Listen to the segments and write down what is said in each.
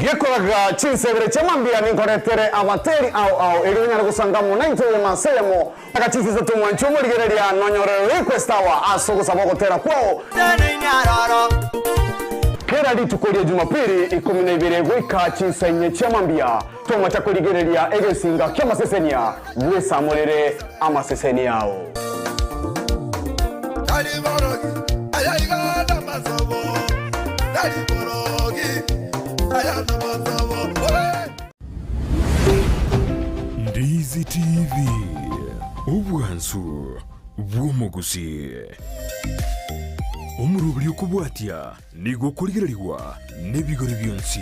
Gekoraga chinsebere chia mambia ninkoretere abateri ao ao erio onyare gosanga amo naintwe eyemo ase eyemo. Aka chinsa isato mwanche omorigereria nonyore request hour ase ogosaba ogotera kwao. Kera rituko ria Jumapili ikomi na ibere goika chinsa inye chia mambia tomacha korigereria egesinga ki'amasesenia bwesamorere amasesenia ao. Tari borogi, aya iga namasobo, tari borogi, aya namasobo, oe. Ndizi TV, obwansu bw'omogusii. Omoroberi okobwatia nigo okorigererigwa nebigori bionsi.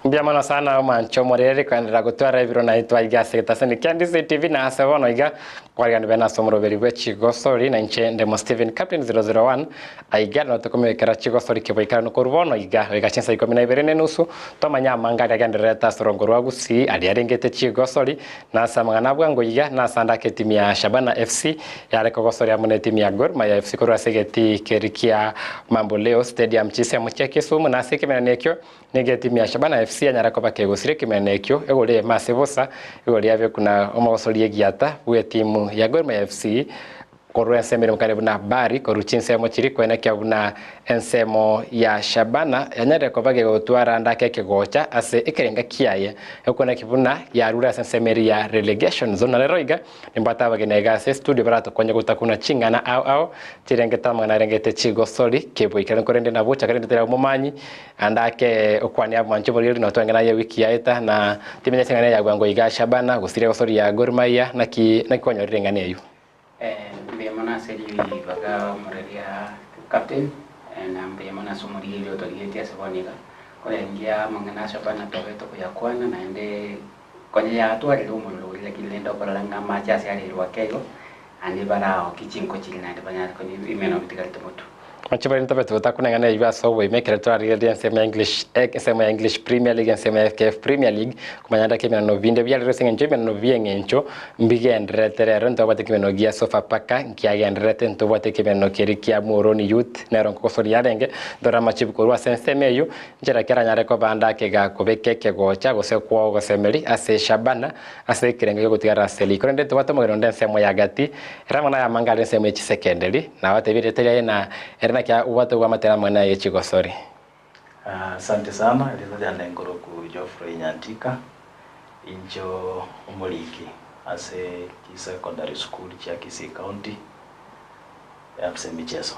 Mbuya mono sana omwancho omorere koenderera gotwara ebiro naitwe aiga ase egetaseni kia Ndisi TV na ase bono iga kwarigani bene ase omoroberi bwe chigosori na inche ndemo Stephen Captain 001 aiga nabo tokomekera chigosori keboikeranu korwa bono iga goika chinsa ikomi na ibere na enusu tomanye amanga aria agendererete ase orongo rwa Gusii aria arengete chigosori Na ase amang'ana a bwango iga nasande ake etimu ya Shabana FC yare kogosoria amo netimu ya Gor Mahia FC korwa ase egetii keria kia Mamboleo Stadium chinsemo chia Kisumu na ase ekemerano ekio nigo etimu ya Shabana FC yanyara koba kegosiria ekemerano ekio egori eyemo ase bosa igoro riabekwa na omogosoria egiata bw'etimu ya Gor Mahia FC Korwa ensemo ere mokare buna Bari, korwa chinsemo chiria koenekia buna ensemo ya Shabana yanyarire koba gegotwara ande ake ekegocha ase ekerenga kiaye, ekoenekia buna yarure ase ensemo eria ya relegation zone. Na rero iga nimbwate abageni aiga ase estudio baratokonye gotakuna ching'ana ao ao chirengete amang'ana arengete chigosori keboikeranu korende nabocha korende tari omomanyi ande ake okwania mwanche omoriri notwange naye ewiki yaeta na timenya ase eng'ana eye ya bwango iga Shabana gose egosori ya Gor Mahia naki naki kwanyorire eng'ana eyio. Mbuya mono ase ribaga omoreria captain, na mbuya mono ase omorigereria otorigetie ase bono iga, korengia amang'ana ase Shabana tobe tokoyakwana naende konya yatwarire omorero oria lakini rende okorora ng'a amache ase arerwe ake igo, naende baraokie chinko chiria naende banyare konya emenwa bitigarete motwe. Inche bari ntobe totakuneng'ana eyio ase oboime ekero torarigereria ensemo ya English ensemo ya English Premier League ensemo ya FKF Premier League komanya ndaki emenano binde biarire ase eng'encho emenano bi'eng'encho mbigendererete rero ntobwate ekemenano gia Sofapaka nkiagendererete ntobwate ekemenano keria kia Muhoroni Youth nero nkogosoria yarenge ntore amachibu korwa ase ensemo eyio nchera ki aranyare koba ndake gakobeka ekegocha gose kwogosemeri ase Shabana ase ekerengo giogotigara ase riko. Korende tobwate omogeni onde ensemo ya gati, ere amang'ana aya amange are ensemo ye chisekenderi, na abatebirie erieta riaye na ere naki obwate obwamate namang'ana aye chigosori. Asante sana, erieta riane nkoroku Geoffrey Nyantika, inche omoriki ase chisecondary school chia Kisii County. Ase emicheso.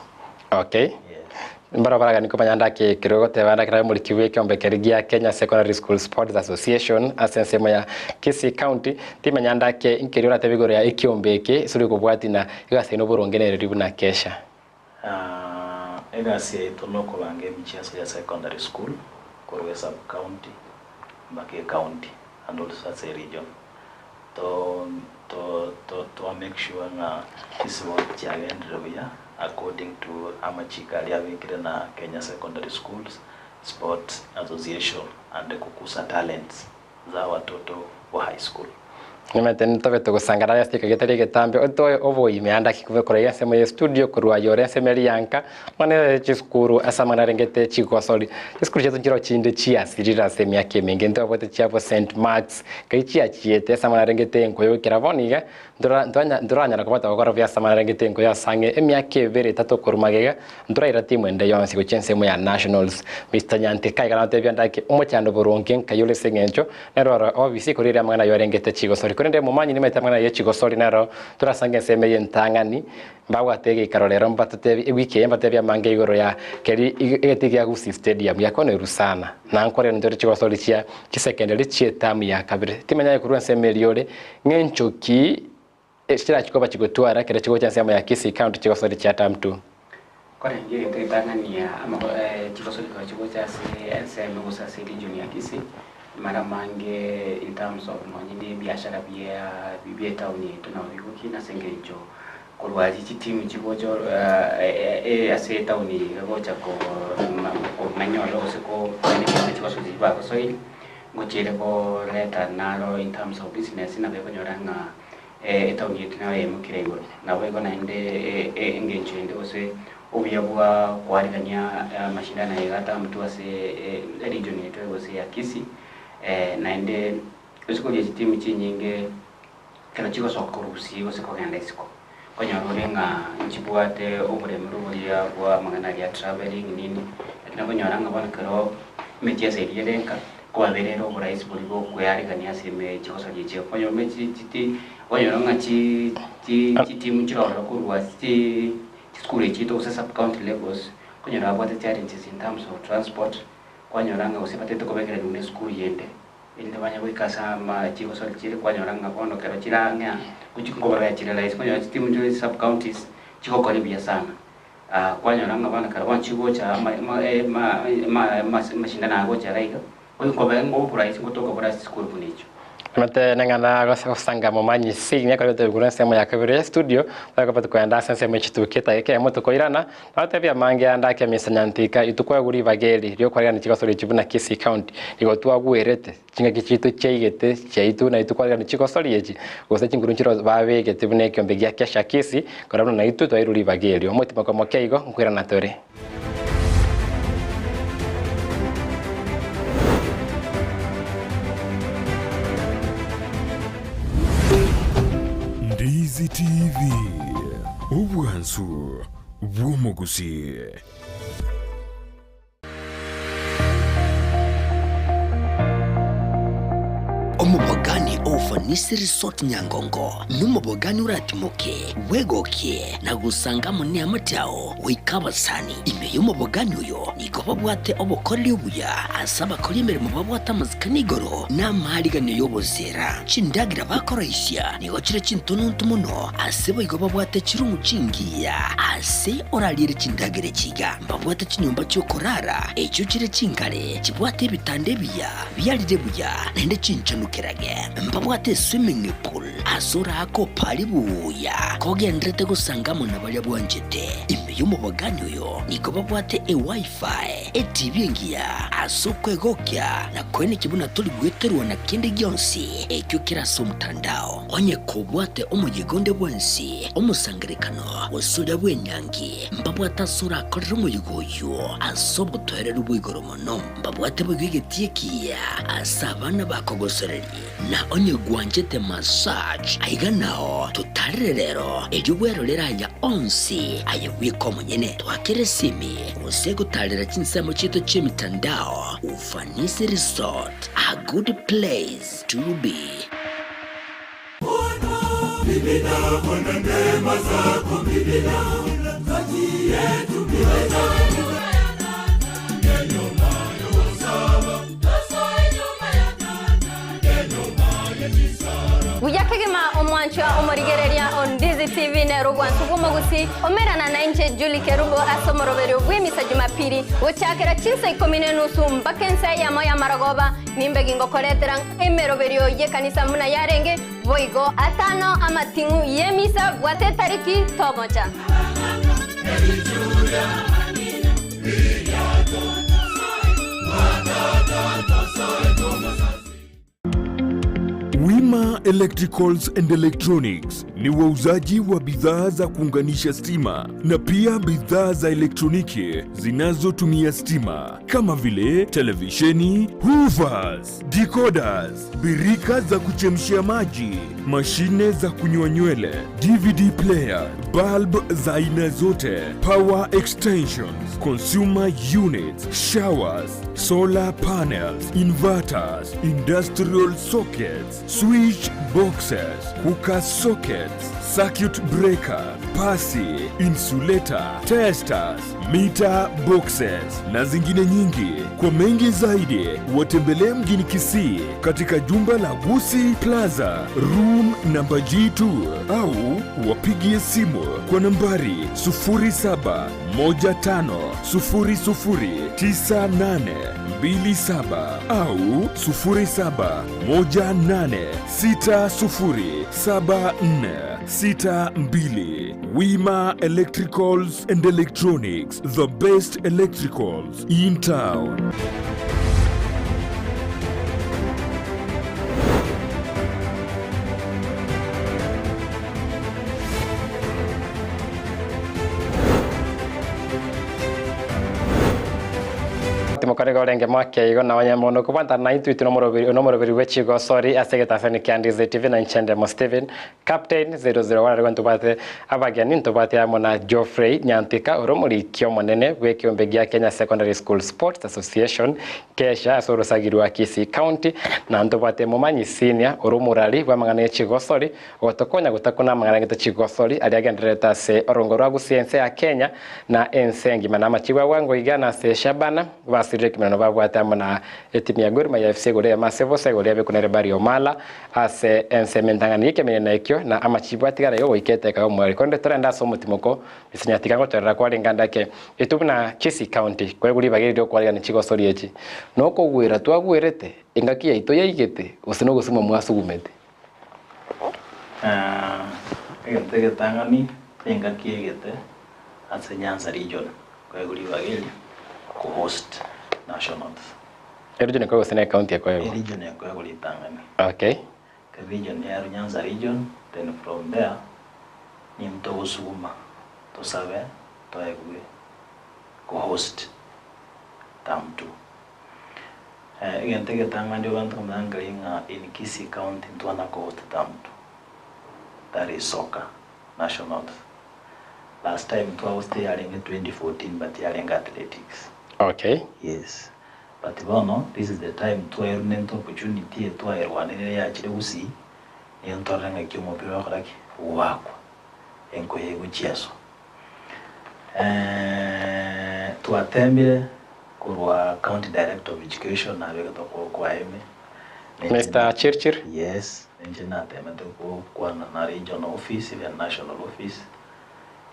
Okay. Yes. Mbaro baragani komanya ndaki ekero ogoteba ndaki naye omoriki bw'ekeombe keria gia Kenya Secondary School Sports Association ase ensemo ya Kisii County timanya ndake nkeri oratebe igoro ya ekiombe eke ase ori kobwati na egasi yaino boronge nereri buna kesha. Ah, egasi yaito nokobanga emicheso ya secondary school korwa esub county mpaka ecounty and also ase eregion. To to to twa make sure ng'a chisiboti chiagendire buya according to amachiko aria abekire na Kenya Secondary Schools Sports Association and kukusa talents za watoto wa high school. Nimanyete ntobe togosangana ase ekero getari egetambe otoe oboime ande ake kobe korwa iga ensemo ye studio korwa aye ore ensemo eria ya nka bono ere chisukuru ase amang'ana arengete chigosori. Chisukuru chiaito nchiroo chinde chiasirire ase emiaka emenge ntobwate chiabo St Marks nkai chiachiete ase amang'ana arengete enkoyo goikera bono iga ntora ntwanya ntoranyara koba togokora buya ase amang'ana arengete enkoyo ase ang'e emiaka ebere etato korwa magega ntoraira timu ende yonsi gochia ensemo ya nationals. Mister Nyantika iga nagotebia ndake omochando boronge nkai ore ase eng'encho Nero oro obisi korire amang'ana ayio arengete chigosori. Korende omomanyi nimaete amang'ana ayio chigosori nero torasange ensemo eye entang'ani mbabwate egeikaro rero mbatotebi ewiki eye mbatebi amange igoro ya keri egetii gia Gusii Stadium giakonerwe sana na nkore ntore chigosori chia chisecondary chi'etamu ya kabere. Timanya aye korwa ensemo eria ore ng'encho ki chirachie koba chigotwara ekero chigocha ensemo ya Kisii County chigosori chia term two. Korende egento getang'ania chigosori korwa chigocha ase ensemo gose ase region ya Kisii. Mara amange in terms of nonye na ebiashara bia bia etown yaito nabo bigokina ase eng'encho korwa aria chitimu chigocha ase etown eye iga gocha komenya ororo gose koenda ekiagera chigosoa chiria bagosoire, ngochiere koreta naro in terms of business nabo ekonyora ng'a etown yaito nabo yaimokire igoro. Nabo igo naende engencho ende gose obuya bwa koarigania amashindano aya iga atamtwe ase eregion yaito gose ya Kisii, naende ase koria chitimu chinyinge ekero chigosoka korwa gusii gose kogenda isiko, okonyora ore ng'a nchibwate oboremero boria bwa amang'ana aria a travelling nini, lakini okonyora ng'a bono ekero emechieso eria ere nka, nkobaberere oborahisi boria bwa okwearigania ase emechi gosoria echio. Okonyora emechi chiti okonyora ng'a chi chi chitimu nchire ororo korwa ase chi chisukuru echi chiaito gose sub county levels, okonyora babwate challenges in terms of transport, kwanyora ng'a gose batagete kobekererigwa na esukuru yende. Erinde banye goika ase chigosori chire kwanyora ng'a bono kero chire ang'e aa, gochia nkobarora chire rahisi, kwanyora chitimu chire sub counties chigokora buya sana. Kwanyora ng'a bono ekero bono chigocha amashindano aya agocha iga iga, nkobe oborahisi ngotoka bore ase chisukuru buna echio. Omanyete neng'ana gosanga momanyi signi ekero toigure ensemo ya kabere ya studio, twakoba tokoenda ase ensemo ye chituki etageka eyemo tokoirana, Nabatebie amange ande akemisanyantika, Intwe ribaga eri ri'okwarigania chigosori echi buna Kisii County, nigo twagwerete chingaki chiaito chiaigete chiaito naintwe kwarigania chigosori echi, gose chinguru nchire babegete buna ekiombe gia Kesha Kisii, korwa buna naintwe twairwe ribaga erio. Omotimoko moke igo nkoirana tore. Ndizi TV, obwansu bw'omogusii. Omobogani o Ufanisi Resort Nyangongo nomobogani oratimoke, bwegokie, na gosanga amo neamate ao goika abasani. Ime y'omobogani oyo nigo babwate obokoreri obuya ase abakori emeremo babwate amasikani igoro na amaariganio y'oboseera. Chindagera bakoroisia nigo chire chintononto mono, ase boigo babwate chirumu chingiya ase orariere chindagera echi iga. Mbabwate chinyomba chi'okorara echio chire chingare, chibwate ebitanda ebiya biarire buya, naende chinchenu kerage. Mbabwate eswimming pool ase oraake oparie buya kogenderete gosanga amo na baria bwanchete. Ime y'omobogani oyo nigo babwate eWiFi, Etv engiya ase okwegokia na koenekia buna tori gweterwa na kende gionsi ekio kere ase omotandao. Onye kobwate omoyega onde bwensi, omosangererekano, gose oria bw'enyangi, mbabwate ase orakorere omoyega oyio ase obotoereru bwa igoro mono. Mbabwate boigo egetii ekiya ase abana bakogosoreria. Na onye gwanchete massage, aiga nao totarire rero, erio bwerorere aya onsi aye bweka omonyene. Twakere esimi gose gotarera chinsemo chiaito chi'emitandao. Ufanisi Resort, a good place to be. Buya kegima omwanchwa omorigereria o Ndizi TV nere obwansu bw'omogusii omerana nainche Julie Kerubo ase omoroberio bw'emisa Jumapili gochakera chinsa ikomi nenusu mpaka ensa eyemo y'amarogoba nimbe gingokoretera emeroberio y'ekanisa buna yarenge boigo atano amating'u y'emisa bwate etariki tomocha. Wima Electricals and Electronics ni wauzaji wa bidhaa za kuunganisha stima na pia bidhaa za elektroniki zinazotumia stima kama vile televisheni, hoovers, decoders, birika za kuchemshia maji, mashine za kunyoa nywele, DVD player, bulb za aina zote, power extensions, consumer units, showers, solar panels, inverters, industrial sockets, switch boxes, cooker sockets, circuit breaker, pasi, insulator, testers, meter boxes na zingine nyingi. Kwa mengi zaidi, watembelee mjini Kisii katika jumba la Gusi Plaza, room namba G2 au wapigie simu kwa nambari 27 au 0718607462. Wima Electricals and Electronics, the best electricals in town. Timokore orenge mwake igo na onye mono kobwata na intwe nomoroberi nomoroberi bwe chigosori ase egetasani kia Ndizi TV na inche Ndemo Steven Captain 001 arigwo ntobwate abageni ntobwate amo na Geoffrey Nyantika ore omoriki omonene bw'ekeombe gia Kenya Secondary School Sports Association Kesha ase orosagi rwa Kisii County na ntobwate Momanyi Senior ore omorari bw'amang'ana y'echigosori Gotokonya gotakuna amang'ana gete chigosori aria agendererete ase orongo rwa Gusii ense ya Kenya na ense engima na amachibu abwango iga na ase Shabana basirire ekemerano babwate amo na etimu ya Gor Mahia FC igoro eyemo ase bosa igoro yabekwa nere Barry Omala ase ensemo entang'ani y'ekemerano ekio na amachibu atigara igo goika eteka y'omoerio korende torende ase omotimoko Misinya tiga gochorera kwarenge ande ake intwe buna Kisii County koegwa ribaga eri ri'okwarigania chigosori echi nokogwera twagwerete engaki yaito yaigete gose nogosuma mwasugumete. Egento egetang'ani nengaki egete ase Nyanza region koegwa ribaga eri ko host nationals. Eregion ekoegwa gose ne ecounty ekoegwa? Eregion ekoegwa ritang'ani. Okay. Region ya Nyanza region then from there ninto togosuguma tosabe toegwe ko host term two. Egento egetang'ani obwate komanya nkeri ng'a in Kisii county ntwana kohosta term two, that is soccer nationals. Last time twahostire yarenge 2014 but yarenge athletics. Okay. Yes, but bono this is the time twaerunente opportunity eye twaerwanerire yachire gusii, nigo ntorore ng'aki omopira ogokora ki? Ogwakwa, enkoyo egochieswa. Twatembire korwa county director of education nabegete okoboko kwaye ime. Mister Chirchir. Yes, ninche natemete gokwana na regional office even national office,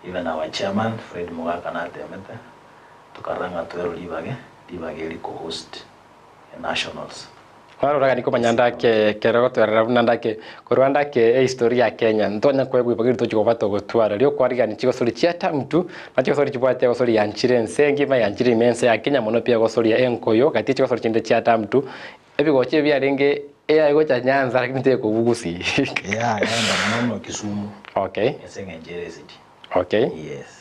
even our chairman Fred Mogaka natemete, tokarora ng'a twerwe ribage, ribaga eri ko host nationals. Narora gani komanya ndake ekero gotwerera buna ndake korwa ndake ehistory ya Kenya ntonya koegwa ibaga eri tochi koba togotwara rio kwarigani chigosori chia term two na chigosori chibwate egosori yanchire ense engima yanchire ime ense ya Kenya mono pi egosori ya enkoyo gati chigosori chinde chia term two ebigochi ebi biarenge eyaye gocha Nyanza lakini tekobua gusii. Eyaye yaenda mono Kisumu Okay. ase eng'encho ere esiti. Okay. Yes.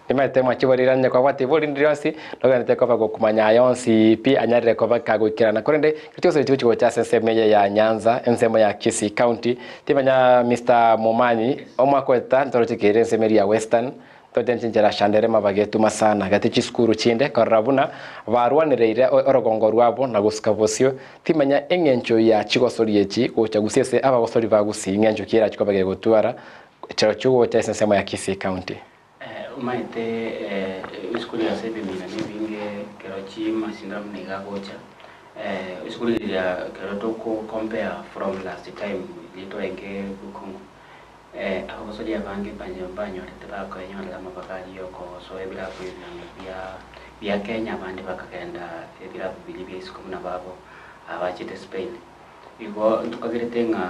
Nimaete mwachiborire onye kwabwate ibori rinde rionsi, nogenderete koba gokumanya aya onsi pi anyarire koba kagoikerana. Korende kero chigosori chigochi gocha ase ensemo eye ya Nyanza, ensemo ya Kisii County, timanya Mister Momanyi, omwaka oeta ntoroche kere ensemo eria ya Western, toche nchinchera Shanderema bagetuma sana gati chisukuru chinde korora buna barwanereire orogongo rwabo na gosuka bosio. Timanya eng'encho ya chigosori echi gocha gusii ase abagosori ba Gusii ng'encho ki erachi koba gegotwara Ekero ki'ogocha ase ensemo ya Kisii County. Omanyete esukuru ase ebimina nebinge kero chimasindano buna iga agocha, esukuru riria kero toko compare from last time riria twarenge Bokongo, abagosori abange mbanyorete bakoenyorera amabaga aria yokosoa ebilabu ebiango bia bia Kenya abande bakagenda ebilabu biria bia isiko buna babo abachete Spain. Igo ntokagerete ng'a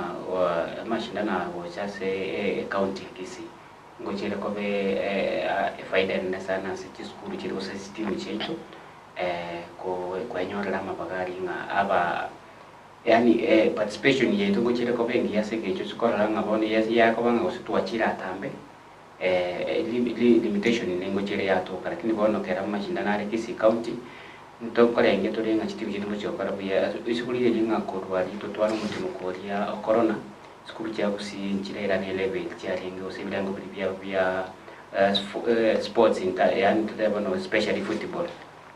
amashindano aya gocha ase ecounty ya Kisii ngochiere kobe efaida enene sana ase chisukuru chiria gose chitimu chiaito kwenyorera amabaga aria ng'a aba yaani participation yaito ngochiere kobe engiya ase eng'encho chikorora ng'a bono yakoba ng'a gose twachire atambe limitation nengochia ere yatoka lakini bono kera amashindano are Kisii county Ntokorenge tore ng'a chitimu chiaito ngochia gokora buya. Isiko riria riria ng'a korwa riria totware omotimoko oria o corona, chisukuru chia gusii nchirairane elevel chiarenge gose ebirengo biria bia bia sports yaani totebe bono especially football,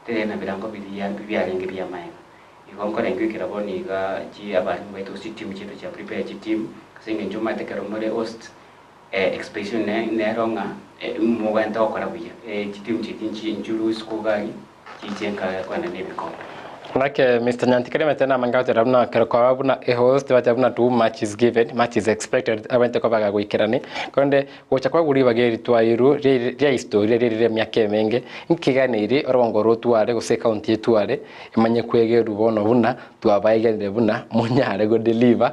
teri na birango biria biarenge bia amaega. Igo nkorenge goikera bono iga chi abalimu baito gose chitimu chiaito chia prepare chitimu, ase eng'encho omanyete ekero more host Expectation nero ng'a mogente gokora buya, chitimu chiaito nchiru isiko iga aria, chiche nka kogenda na ebikombe. Nake Mr. Nyantikari amete namanga gotera buna kero kwaba buna ehost bateba buna too much is given much is expected abanyete koba gagoikerani korende gocha kwagura ribaga eri twairwe ria historia riri ria emiaka emenge nkiganeiri orobongo rotware gose ecounty etware emanye kwegerwa bono buna twabaegenire buna monyare go deliver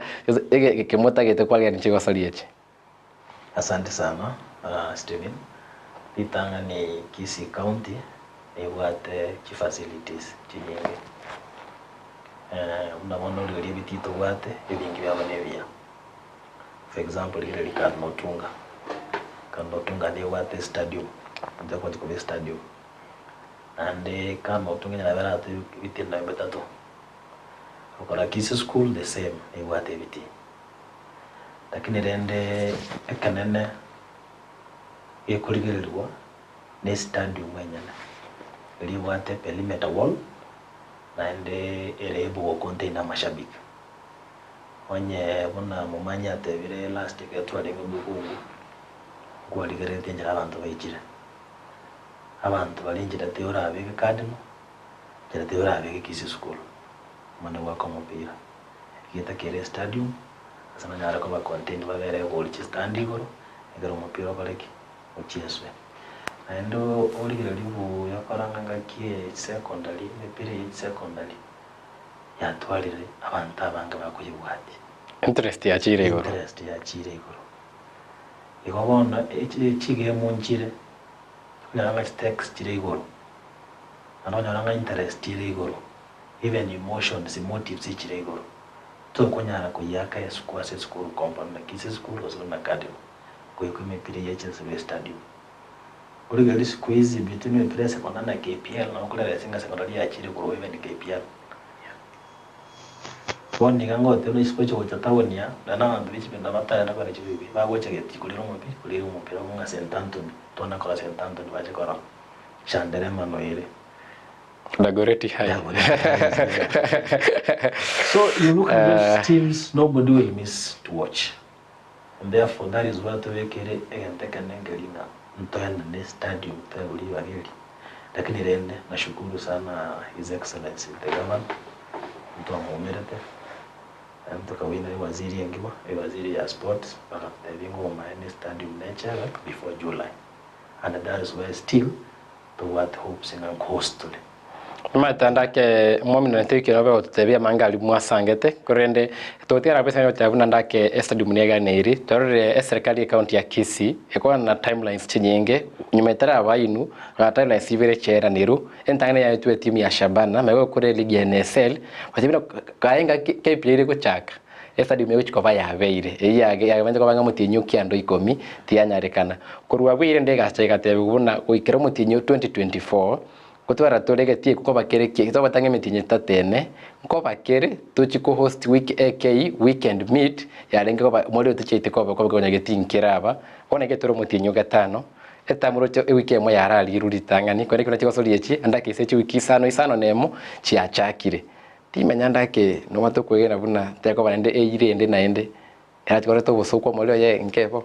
ege kemotagete kwarigania chigosori echi. Asante sana Stephen, ritang'ani Kisii County nebwate chifacilities chinyinge, buna bono rirorio ebitii tobwate ebingi biabo nebiya. For example rigereria Cardinal Otunga, Cardinal Otunga nebwate estadium, egento gekonchi koba estadium, naende Cardinal Otunga enyara koba erate ebitii nonye bitato, okora Kisii School the same nebwate ebitii. Lakini rende ekenene gekorigererigwa ne stadium enyene, eria ebwate perimeter wall, naende ere able go contain amashabiki. Onye buna Momanyi atebire last ekero twarenge Bukhungu, nkwarigereretie enchera abanto baichire. Abanto baria enchera tei orabeke Cardinal, enchera tei orabeke Kisii School, omanye goaka omopira. Egeta kere estadium, ase nanyare koba contain babere egori chistand igoro, ekero omopira okore ki? Ochieswe. Naende origererie buya okore ng'a ngaki eye secondary, emepira eye secondary, yatwarire abanto abange bakoyebwatia. Interest yachiire igoro. Interest yachiire igoro. Igo bono chigemu nchire, okonyora ng'a chitext chire igoro, naende okonyora ng'a interest ere igoro. Even emotions, motives chire igoro, tokonyara koyiaka esukuru ase esukuru compound na Kisii school gose buna Cardinal goika emepira eye eche ase estadium. Origererie siku hizi between emepira ya secondary na KPL nabo okorealize ng'a secondary yachire korwa even KPL. Bono iga ngoteba buna isiko oche gocha town aa, naende abanto be chibinda batare na kore chibibi, bagocha getii korera omopira, korera omopira buna St Anthony, twana korora St Anthony bache korora Shanderema noere. Dagoretti High. So you look at those teams, nobody will miss to watch. And therefore that is why tobekere egento ekenene nkeri ng'a ntoende ne stadium toegwe ribaga eri. Lakini rende nashukuru sana His Excellency the Governor, ntwamoumerete, naende tokawina ewaziri engima, ewaziri ya sports, bagatotebia ng'a obomaene estadium nechere before July. And that is why still Tobwate hopes ng'a nkohost tore. Nimanyete ndake momino ntoikire obe gototebia amanga aria mwasangete, korende togotigara kabisa onye goteba buna ndake estadium neganeiri, twarorire eserikari ye county ya Kisii ekwana na timelines chinyinge, nyuma etaraba inwe, na timelines ibere chiaeraneirwe, entang'ani yaetwe etimu ya Shabana, magega gokora eligi ya NSL, gose buna kaye engaki KPA ere gochaka. Estadium egochia koba yabeire, eyio yagemente koba ng'a omotienyi o kianda o ikomi tiyanyarekana. Korwa abwo eira ende egacha egatebigwa buna goikera omotienyi o 2024, gotwara tore egetii ekio koba kere ki, tobwate ang'e emetienyi etato ene, nkoba kere tochie ko host week AK weekend meet yarenge koba omweri oyo tochiete koba koba konya getii nkeraba, bono iga tore omotienyi o gatano, etamoroche ewiki eyemo yararigirwe ritang'ani, korende ekero nachia gosoria echi, ande ake ase chiwiki isano isano na emo chiachakire. Timenya ndake nobwate okwegena buna tekoba naende eira ende naende erache koreta obosooku omorero oye nkebo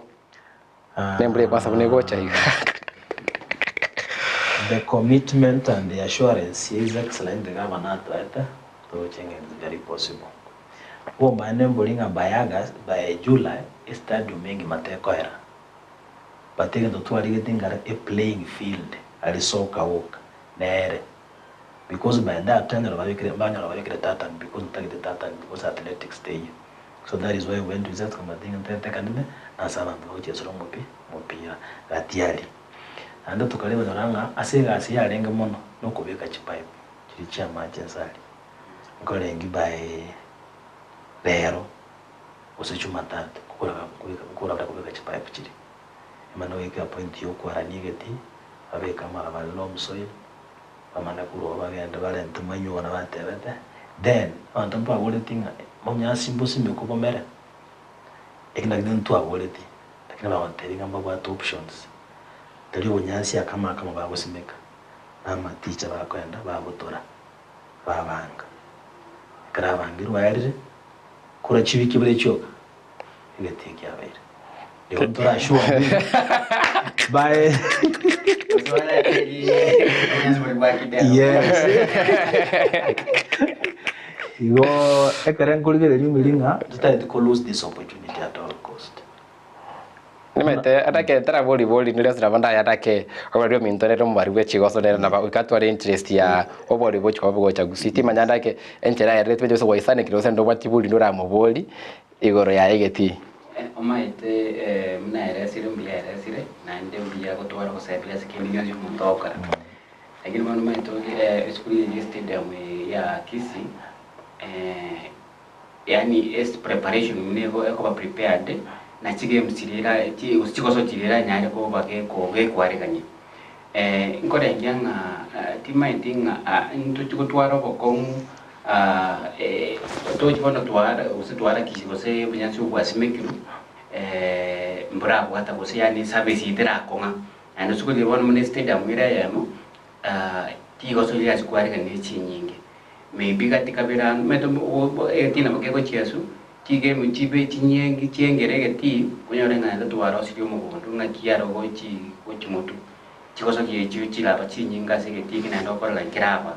nembura ekwansa buna egocha iga. The commitment and the assurance His Excellency the Governor atoete toroche ng'a it's very possible. Obomaene mbori ng'a by August, by July estadium engima tekoera but egento twarigetie ngare a playing field aria soccer oka nere. Because by that time nero babekire banyora babekire tartan because ntagete tartan because athletics teiyo so that is why we went to research committee ng'a ntetekanene nase abanto bagochesera omopi omopira gati aria. Naende tokareba torora ng'a ase egasi yarenge mono nokobeka chipipe chiria chia amache nse aria nkorengi by rero gose jumatatu nkoraga nkobeka nkorabare kobeka chipipe chiria emanye goika epoint ya okwarania egetii babeke amaraba aria loam soil. Bamane korwa oo bagende barente manyuo na batebete, Then abanto ntwaboretie ng'a monyasi mbosimekwe bomere? Eki nakio ntwaboretie, lakini bagontebia ng'a mbabwate options, tari obonyansi akamo akamo bagosimeka, na amaticha bakoenda bagotora, babanga. Ekero abangirwe aerire, korwa chiwiki ibere chioka, egetii kiabeire. Igo ntorashua bae Yes. Igo ekere nkorigereria omeri ng'a totagete ko lose this opportunity at all cost. Nimanyete atake tarabori bori nire ase nabo ndayatake oboreri ominto nere omobari bwe chigoso nere nabo goika atware interest ya obori bochi koba bogocha gusii timanya ndake enchera yaye timanyeti gose gwaisanekire gose ndobwati bori ndoramobori igoro yaye getii. Omaete buna eresire mbuya eresire, naende mbuya gotwara ogosebia ase kende gionsi omonto ogokora. Lakini bono omanyete esukuru eye ya estadium eye ya Kisii, yaani ase preparation buna ekoba prepared, na chigames chiria ira gose chigoso chiria eranyare koba gekwaregania. Nkorengia ng'a timaeti ng'a ntochi gotwara obokong'u tochi bono twara gose twarakisi gose obonyansi obwo bwasimekirwe mborabwata gose yaani eservice eye terakong'a. Naende ase okorigia bono buna estadium ere eyemo tigoso riria kwarigania chinyinge. Maybe gati kabere ang'e omanyete egetii nabo kegochia su. Chigemu chibe chinyinge chiengere egetii, onyore ng'a naende twarosirie omogondo, ng'aki aro gochi gochi motwe. Chigosokia echio chiraba chinyinge ase egetii eke naende okorora nkeraba.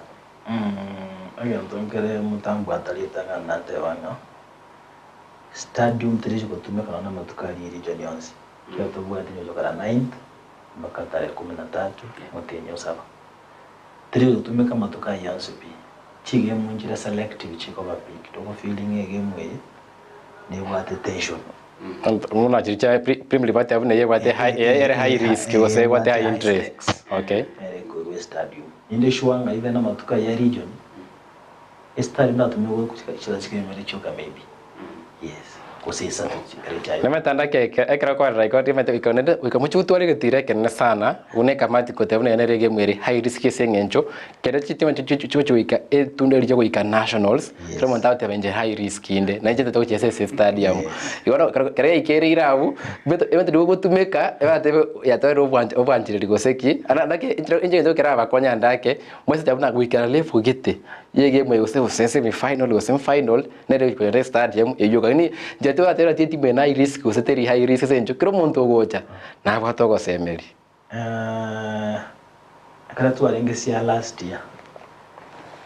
Egento nkere motambwata ritang'ani nateba ng'a stadium terichi gotumeka nonya namatuko aria region yonsi. Ekero tobwate nyocha kara ninth mpaka tarehe kumi na tatu omotienyi o saba. Teri gotumeka amatuko ayio onsi pi. Chigemu nchire selective chikoba picked, ogo feeling egemu eye nebwate tension. Buna chiria chia primary bateba buna eye ebwate high eye ere high risk gose ebwate high interest. Okay. Nere ekoirwa estadium. Ninde sure ng'a even amatuko ayio ya region, estadium natumigwe chisa chikemere chioka maybe. Yes, gose isato chikare chiaye. Nimanyete ndake ekero okorora igo nimanyete goika naende goika mochie gotwara egetiro ekenene sana buna ekamati goteba buna eye nere egame ere high risk ase eng'encho kere chitima chigochi goika etunda eria goika nationals kera omonto agoteba inche high risk inde na inche ntete gochiesa ase estadium. Igo bono ekero ekero yaikereire abwo ebento nigo ogotumeka ebatebe yatwarire obwanchereri gose ki naki inche egento kerabakonye ndake mwesete buna goikera level gete ya egame eye gose gose semi final gose final. Nere gochia kogenda estadium eyio lakini inche tibateba ati etimu eye na high risk gose teri high risk ase eng'encho kera omonto ogocha nabwate ogosemeria. Ekero twarenge sia last year,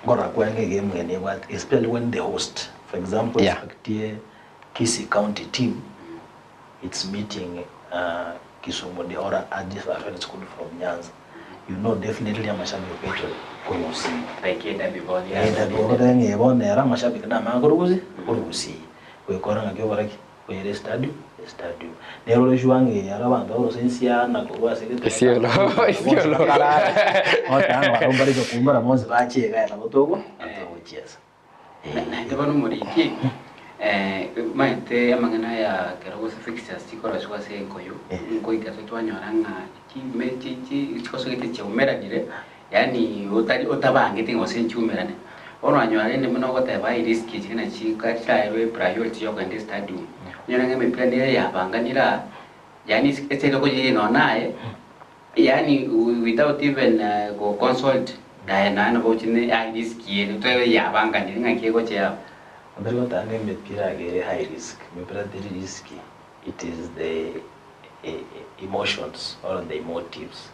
nkorora kwarenge egame eye nebwate especially when the host, for example Yeah. expect Kisii county team it's meeting Kisumu Deora Adventist School from Nyanza, you know definitely amashabiki okecho korwa Gusii. Like edabi bono Eh, dabi ogoteba ng'a eh bono ere amashabiki namanye korwa Gusii, korwa Gusii. Goika ore ng'aki okora ki? Oire estadium, estadium. Nere ore sure ng'a eye aro abanto bakorwa ensiana korwa ase egetunwa Isiolo, Isiolo. Oteba ng'a barabwo mbare gokumbara bonsi bache iga aye nabo togo nabo togochiesa. Naende bono omoriki, omanyete amang'ana aya ekero gose fixtures chikorosigwa ase enkoyo, nkoika ase twanyora ng'a chime chi chi chikosogete chiaumeranire, yaani otari otabangete ng'a gose nchiumerane. Bono wanyora rende buna ogoteba aye risk echi buna chika chiraerwe priority ya okogenda estadium, onyore ng'a emepira nere yabanganire aa, yaani ase okoyeiga nonya naye. Yaani without even go consult aye naye nabo oche ne high risk ere toebe yabanganire ng'aki egocha yaba. Mbere gotanga emepira iga ere high risk, emepira teri risky, it is the emotions or the emotives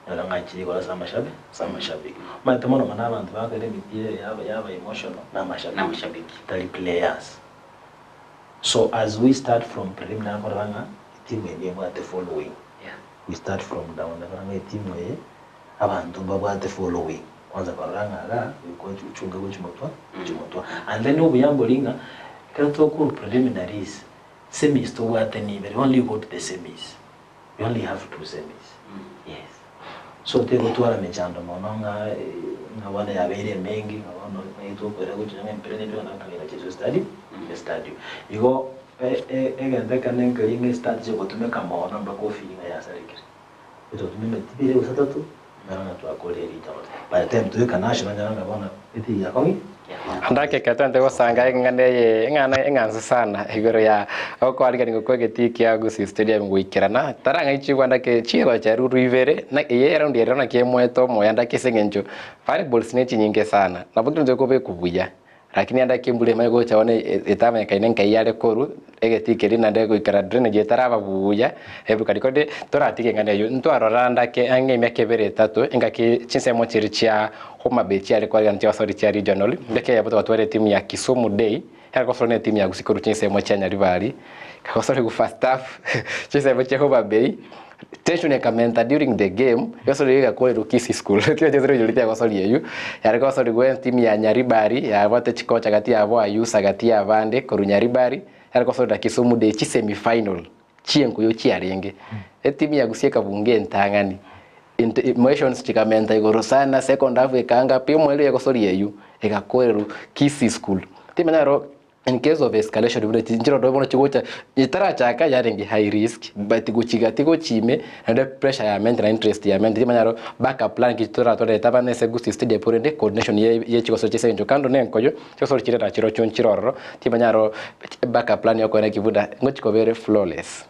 nyora ng'a chigoro ase amashabi ase amashabiki. Omanyete mono mono abanto bagokora emepira eye yaba yaba emotional na amashabiki Namashabiki. tari players. So as we start from preliminary nkorora ng'a etimu eye nebwate following. We start from down ekero ng'a etimu eye abanto mbabwate following kwanza korora ng'a igaa goika ochunge gochia motwe gochia motwe. And then obuya mbori ng'a ekero tokorwa preliminaries, semis tobwate nibere, we only go to the semis, we only have two semis, yes. So tegotwara mechando mono ng'a ng'a bono yabeire emenge ng'a bono ng'ai tokoira gochia ng'a empira nere tokogenda gochia estadium estadium. Igo Egento ekene nkeria ng'a esitati chigotumeka mono mpaka ofiri ng'a yasarekire. Gocha gotumia emeti ibere gose etato, naro ng'a twakorire riita gose. By the time toika national onyore ng'a bono etiri yakong'i Ande ake ekero twente gosanga eng'ana eye eng'ana eng'ansu sana igoro ya okoariganigwa kwa egetii kia Gusii Stadium goikerana tarang'aichigwa ande ake chigocha eruru ibere na eye eraundi ere naki emoete omoyo ande ake ase eng'encho variables ne chinyinge sana nabo kera omonto okobekwa buya. Lakini ande ake embura emanye gocha bono etamanyekaine nkai yare korwa, egetii keria naende goikera drainage etaraba buya, eburukani korende toratige eng'ana eywo. Ntwarora ande ake ang'e emiaka ebere etato, engaki chinsemo chiria chia Homa Bay chiare koaregana chigasori chia regional, engaki eyemo togatwara etimu ya Kisumu Day, yare gosorwa na etimu ya Gusii korwa chinsemo chia Nyaribari, ekagosorigwa first half chinsemo chia Homa Bay, tension ekamenta during the game, egosori eyio egakorerwa Kisii school, tiga chesore oyio tiagosoria eyio, yare gosorigwa etimu ya Nyaribari yabwate chikocha gati yabo Ayusa gati ya abande korwa Nyaribari, yare gosorera Kisumu Day chi semi final chienkuyo chiarenge. Etimu ya Gusii ekabunga entang'ani, emotions chikamenta igoro sana, second half ekaanga pi, omoerio egosoria eyio egakorerwa Kisii school. Timanya ero In case of escalation buna chinchera bono chigocha etarachaka yarenge high risk but gochiga tigochime naende pressure ya mente na interest ya mente timanya aro backup plan ki toratorete abana ase Gusii Stadium korende coordination ye ye chigosori chia ase eng'encho kando na enkoyo chigosori chire nachirochio nchire ororo timanya aro backup plan yokoenda ki buna ngochi koba ere flawless.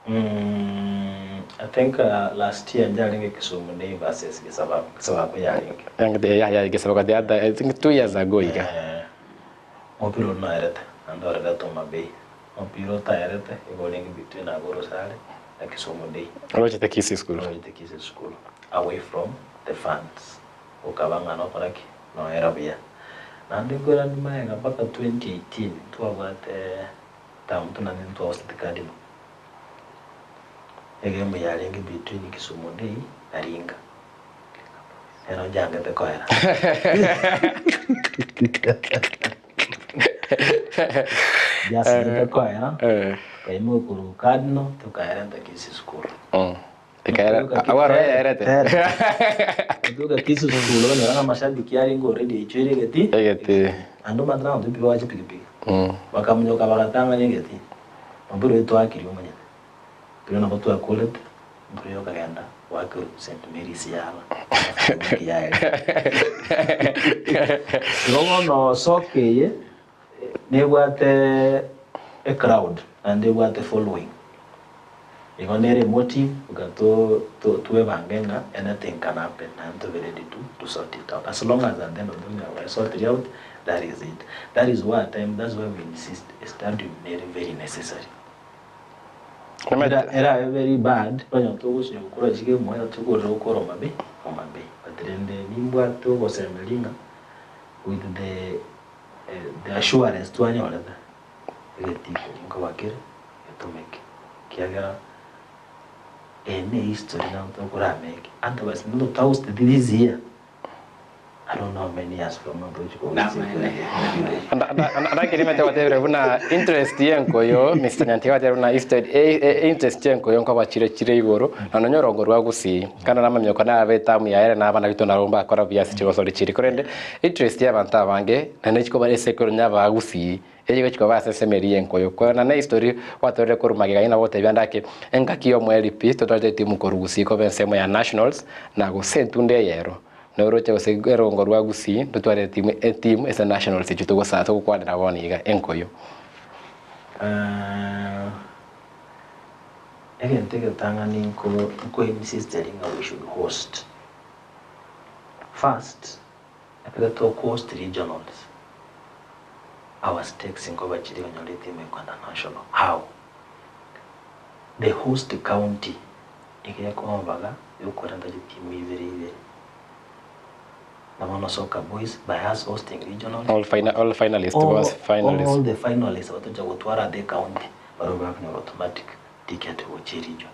I think last year njarenge Kisumu Day versus Gesabako, Gesabako yarenge. Yeah, yeah, Gesabako the other, I think 2 years ago iga. Eh, omopira oria noerete naende orerete Homa Bay. Omopira otaerete igo orenge between Agoro Sare na Kisumu Day. Orochete Kisii School. Orochete Kisii School away from the fans. Okaba ng'a nokora ki? Noera buya. Naende nkoirania magega mpaka 2018 twabwate term naende ntwagosete Cardinal. Egame yarenge between Kisumu Day na Ringa. Ero njangete koera. Njasete koera, tukaimoka korwa Cardinal tukaerenta Kisii School. Ekaera awaro yaerete. Tuka Kisii School okonyora ng'a amashabiki arenge already aichoire egeti. Egeti. Naende omanyete abanto pi bagocha epikipiki. Bakamonyoka bagatang'ana egeti. Mpira oyo twakirie omonyene. Mpira nabo twakorete, mpira oyo okagenda goakerwa St Mary's yaba. Yaerire. Igo bono soccer eye nebwate ecrowd naende ebwate following. Igo nere emotive goika to twebange ng'a anything can happen naende tobe ready to sort it out. As long as at the end of the day onyara sort it out, that is it. That is why at time, that's why we insist a stadium nere very necessary. Erabe very bad, onye togosinya gokora chigame oyo tokorera gokora Homa Bay, Homa Bay. But rende nimbwate ogosemeria ng'a with the assurance twanyorete, egetiko nkoba kere getomeke. Kiagera eye ne history nabo tokorameke. Otherwise noto twausted this year, I don't know how many years from now Andakirimete gwatebire buna interest yenkoyo Mr. Nyantiga gwatebire buna interest yenkoyo nkoba chire chire igoro na nonye orongo rwa Gusii kana namamioka nabe etamu yaere na abana bito nabo mbakora buya ase chigosori chiri korende interest y'abanto abange naende chikoba ase ekero nya Gusii eyigo chikoba ase esemeri yenkoyo kona na history gwatorire korwa magega ina gotebia ndake engaki y'omoeri pi totwarete etimu korwa Gusii koba ensemo ya nationals na gose entunde eyero noroche gose erongo rwa Gusii totware etimu etimu ase nationals echi togosa togokwanera bono iga enkoyo. Egento egetang'ani nko insist ng'a we should host. First, ekero tokohost regionals, our stakes nkoba chiri onyore etimu ekoenda national. How? The host county igekombaga yokorenta chitimu ibere ibere. Na bono Soccer Boys by us hosting regionals, all finalists was finalists. All the finalists batocha gotwara the county baro bakunyora automatic ticket gochia region.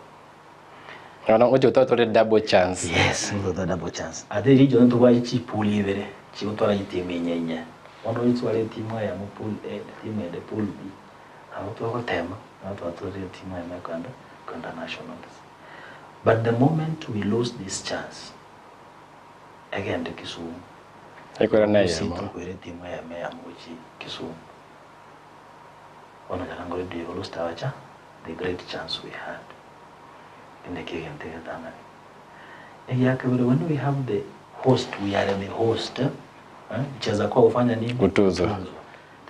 Ono ocho totore double chance. Yes, the double chance. Ate region tobwache chipool ibere chigotwara chitimu inye inye. Bono oitware etimu eyemo pool A, etimu ende pool B. Nabo twagotema, nabo twatwarire etimu eyemo ekoenda kwenda nationals. But the moment we lose this chance, egende Kisumu. Ekwera na Gusii eyemo. tokwera etimu eyemo eyemo gochi Kisumu. Bono nyora ngore we lost our chance, the great chance we had. Ende kegente getang'ani. Egiakabere, when we have the host, we are the host. Eh? Mcheza kwa ufanya nini? Kutuzwa. Kutuzwa.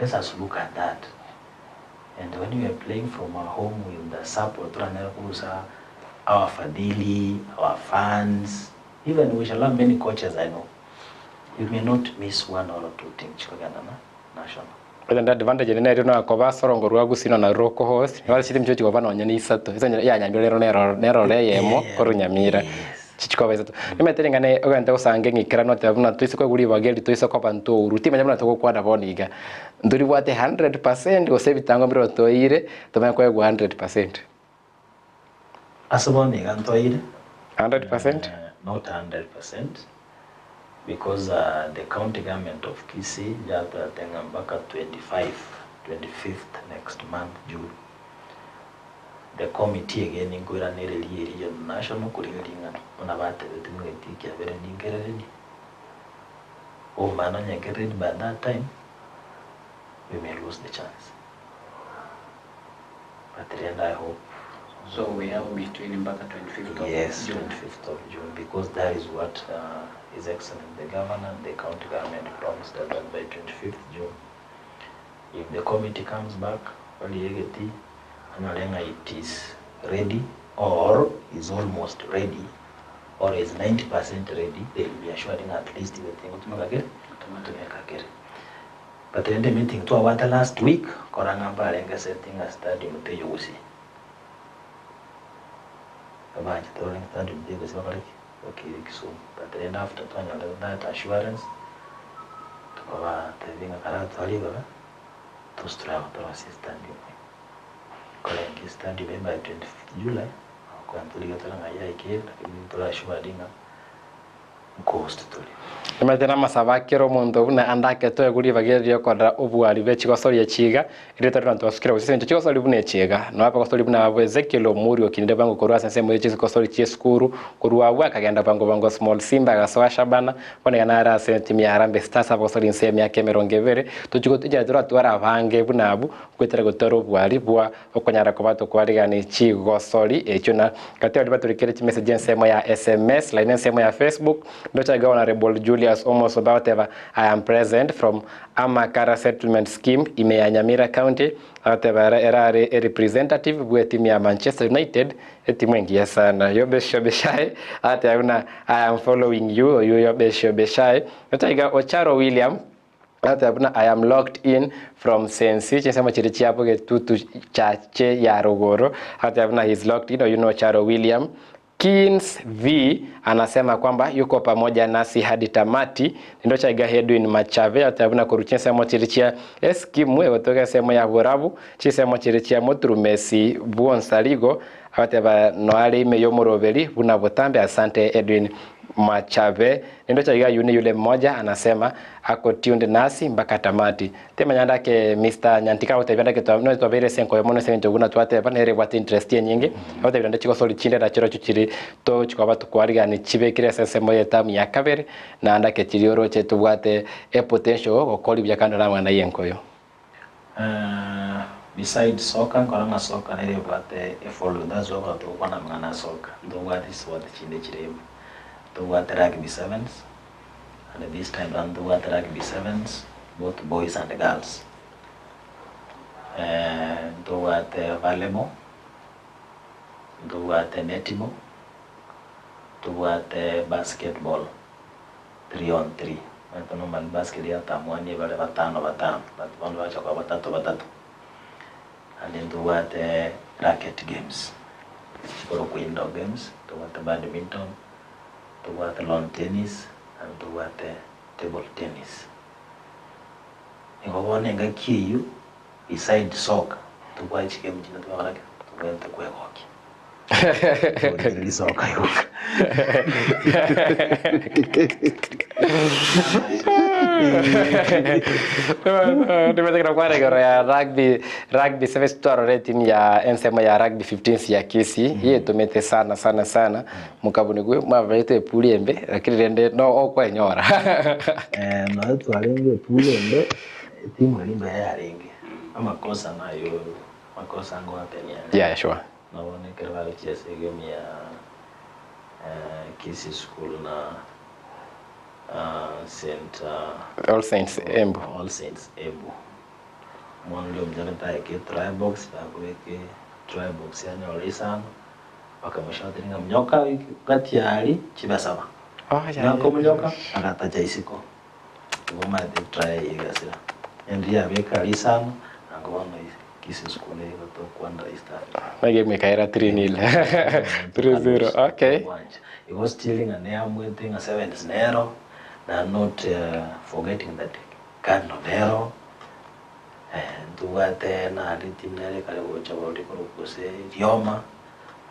Let us look at that. And when we are playing from our home with the support, tunanyara kurusa our fadhili, our fans, even we shall have many coaches I know. You may not miss one or two teams chikogenda na national. Egento advantage ere nere nakoba ase orongo rwa Gusii nonya naru rokohost, nigo ase chitimu chigochi koba nonya na isato, ase eng'encho ya Nyamira rero nero nerore eyemo korwa Nyamira, chichikoba isato. Nimanyete ring'ana ogente gosanga eng'ikeranu oteba buna toise koegwa ribaga eri toise koba ntouru, timanya buna togokwana bono iga, ntoribwate 100% gose ebitango mbire otoire tomanye koegwa 100%. Ase bono iga ntoire. 100%? Not 100% because the county government of Kisii yatwete ng'a mpaka 25, 25th next month June, the committee again nkoiranereria eria ya national korigereria ng'a buna batebete buna egetii kiabere ninkere ready. Omana onye kere ready by that time, we may lose the chance. But rende I hope. So we have between mpaka 25th of Yes, June. 25th of June, because that is what His Excellency the Governor and the county government promised us that by 25th June, if the committee comes back, bariegeti, anyore ng'a it is ready or is almost ready or is 90% ready, they will be assured ng'a at least egeti ngotumeka kere, ngotumeka kere. But rende emeeting twabwate last week, kora ng'a mbarenge setting a stadium teiyo gusii. Babanchete orenge stadium teiyo gusii bakore ki? Bakeire Kisumu. But rende after twanyorete that assurance, tukabatebia ng'a karatware ribaga, tositure torosie estadium eye. Korenge estadium eye by 25th July, nabo torigetie tore ng'a yaikire, lakini ntore assured ng'a. Nkohost tore. Nimanyete namasabo a kera omonto buna ande aketoe egwe ribaga eri riokorora obwari bwe chigosori echi iga, erio tari banto basukire gose ase engencho chigosori buna echi iga. Nonya abagosori buna abwo Ezekiel Omuri okinire bwango korwa ase ensemo ye chigosori chi'esukuru, korwa abwo akagenda bwango bwango Small Simba agasoa Shabana, bono iga nare ase etimu ya Harambee Stars abagosori inse y'emiaka emerongo ebere. Tochi gotiga toratware abange buna abwo, goetera gotwara obwari bwa Okonyara koba tokwarigani chigosori echio na gati baria baturikire chimessage ensemo ya sms lakini ensemo ya Facebook ndoche iga Honourable Julius Omoso bagoteba I am present from Amakara settlement scheme ime ya Nyamira county agoteba ere erare erepresentative bwe etimu ya Manchester United etimu engiya sana Yobesho Beshai agateba buna I am following you oyio Yobesho Beshai ndoche iga Ocharo William Agateba buna I am locked in from Sensi, chinsemo chiria chiabo getutu chache ya rogoro. Agateba buna he is locked in, oyio nocharo William. Kins V anasema kwamba yuko pamoja nasi hadi tamati. Nindocha iga Edwin Machave agateba buna korwa chinsemo chiria chia Eskimu egotoka ensemo ya Borabu, chinsemo chiria chia Moturumesi bw'Onsarigo, agateba noare ime y'omoroberi buna botambe. Asante Edwin Machabe. Nindocha iga yune yule mmoja anasema ako tuned nasi mpaka tamati. Timanya ndake Mister Nyantika agotebia ndake twa no twabeire ase enkoyo mono ase eng'encho buna twateba nere ebwate interest enyinge agotebia naende chigosori chinde nachirochio chiri togochi koba tokwarigani chibekire ase ensemo ye term ya kabere naende ake chiria oroche tobwate epotential gokori buya kando na amang'ana ye enkoyo. Beside soccer nkora ng'a soccer nere ebwate e following that's why okonyora togokwana amang'ana a soccer ntobwate chisport chinde chire ime. Ntobwate rugby sevens and this time round ntobwate rugby sevens both boys and girls. Ntobwate volleyball, ntobwate netball, ntobwate basketball. Three on three, omanyete normally basket yatamwania bare batano batano, but bono bacha koba batato batato. Naende ntobwate racket games, chikorokwa indoor games, ntobwate badminton, ntobwate lawn tennis, naende ntobwate table tennis. Igo bono engaki eyio, beside soccer, ntobwate chigame chinde togokora ki? Tobwenerete kwegokia. Risoka yoka. Nimetekera kwana igoro ya rugby rugby sevens twarora etimu ya ensemo ya rugby 15 ya Kisii yetumete sana sana sana mokabuni mwabaete epuri embe lakini rende no okwenyora Eh, noe twarenge epuri embe etimu eri mbuya yarenge amakosa nayo Makosa ngoatenia are. Yeah, sure. Nabo nekero bagochia ase egame ya Kisii School na St. All Saints Embu. All Saints Embu. Omwana oria omuchorete aeke try box, bakobeka try box yanyora isano, bakamoshoutinga ng'a munyoka gati aria chibe saba. Oh, yeah, Nyakomonyoka, agatacha isiko. Igo omanyete try eye egasira. Endi yabeka risano, nango bono Kisii school nigo tokwanera East Africa. Naki emekaera 3 nil. 3-0. Okay. Igo still ng'a neamwete ng'a sevens nero, na not forgetting that Cardinal nero, ntobwate nare etimu nere ekare gocha borori korokwa gose Rioma,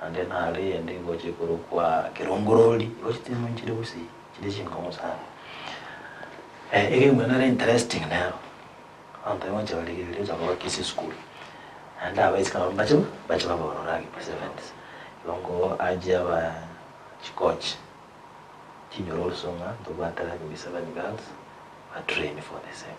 naende nare eyende egocha ekorokwa Kerongorori, igo chitimu nchire gusii, chire chinkong'u sana. Egame nere interesting nero. Abanto bonsi barigereria gocha koba Kisii school, naende abaiseke nabo mbache mbache babe ororo rugby sevens. Igo nko urge aba chicoach chinyore oroso ng'a ntobwate rugby seven girls ba train for the same.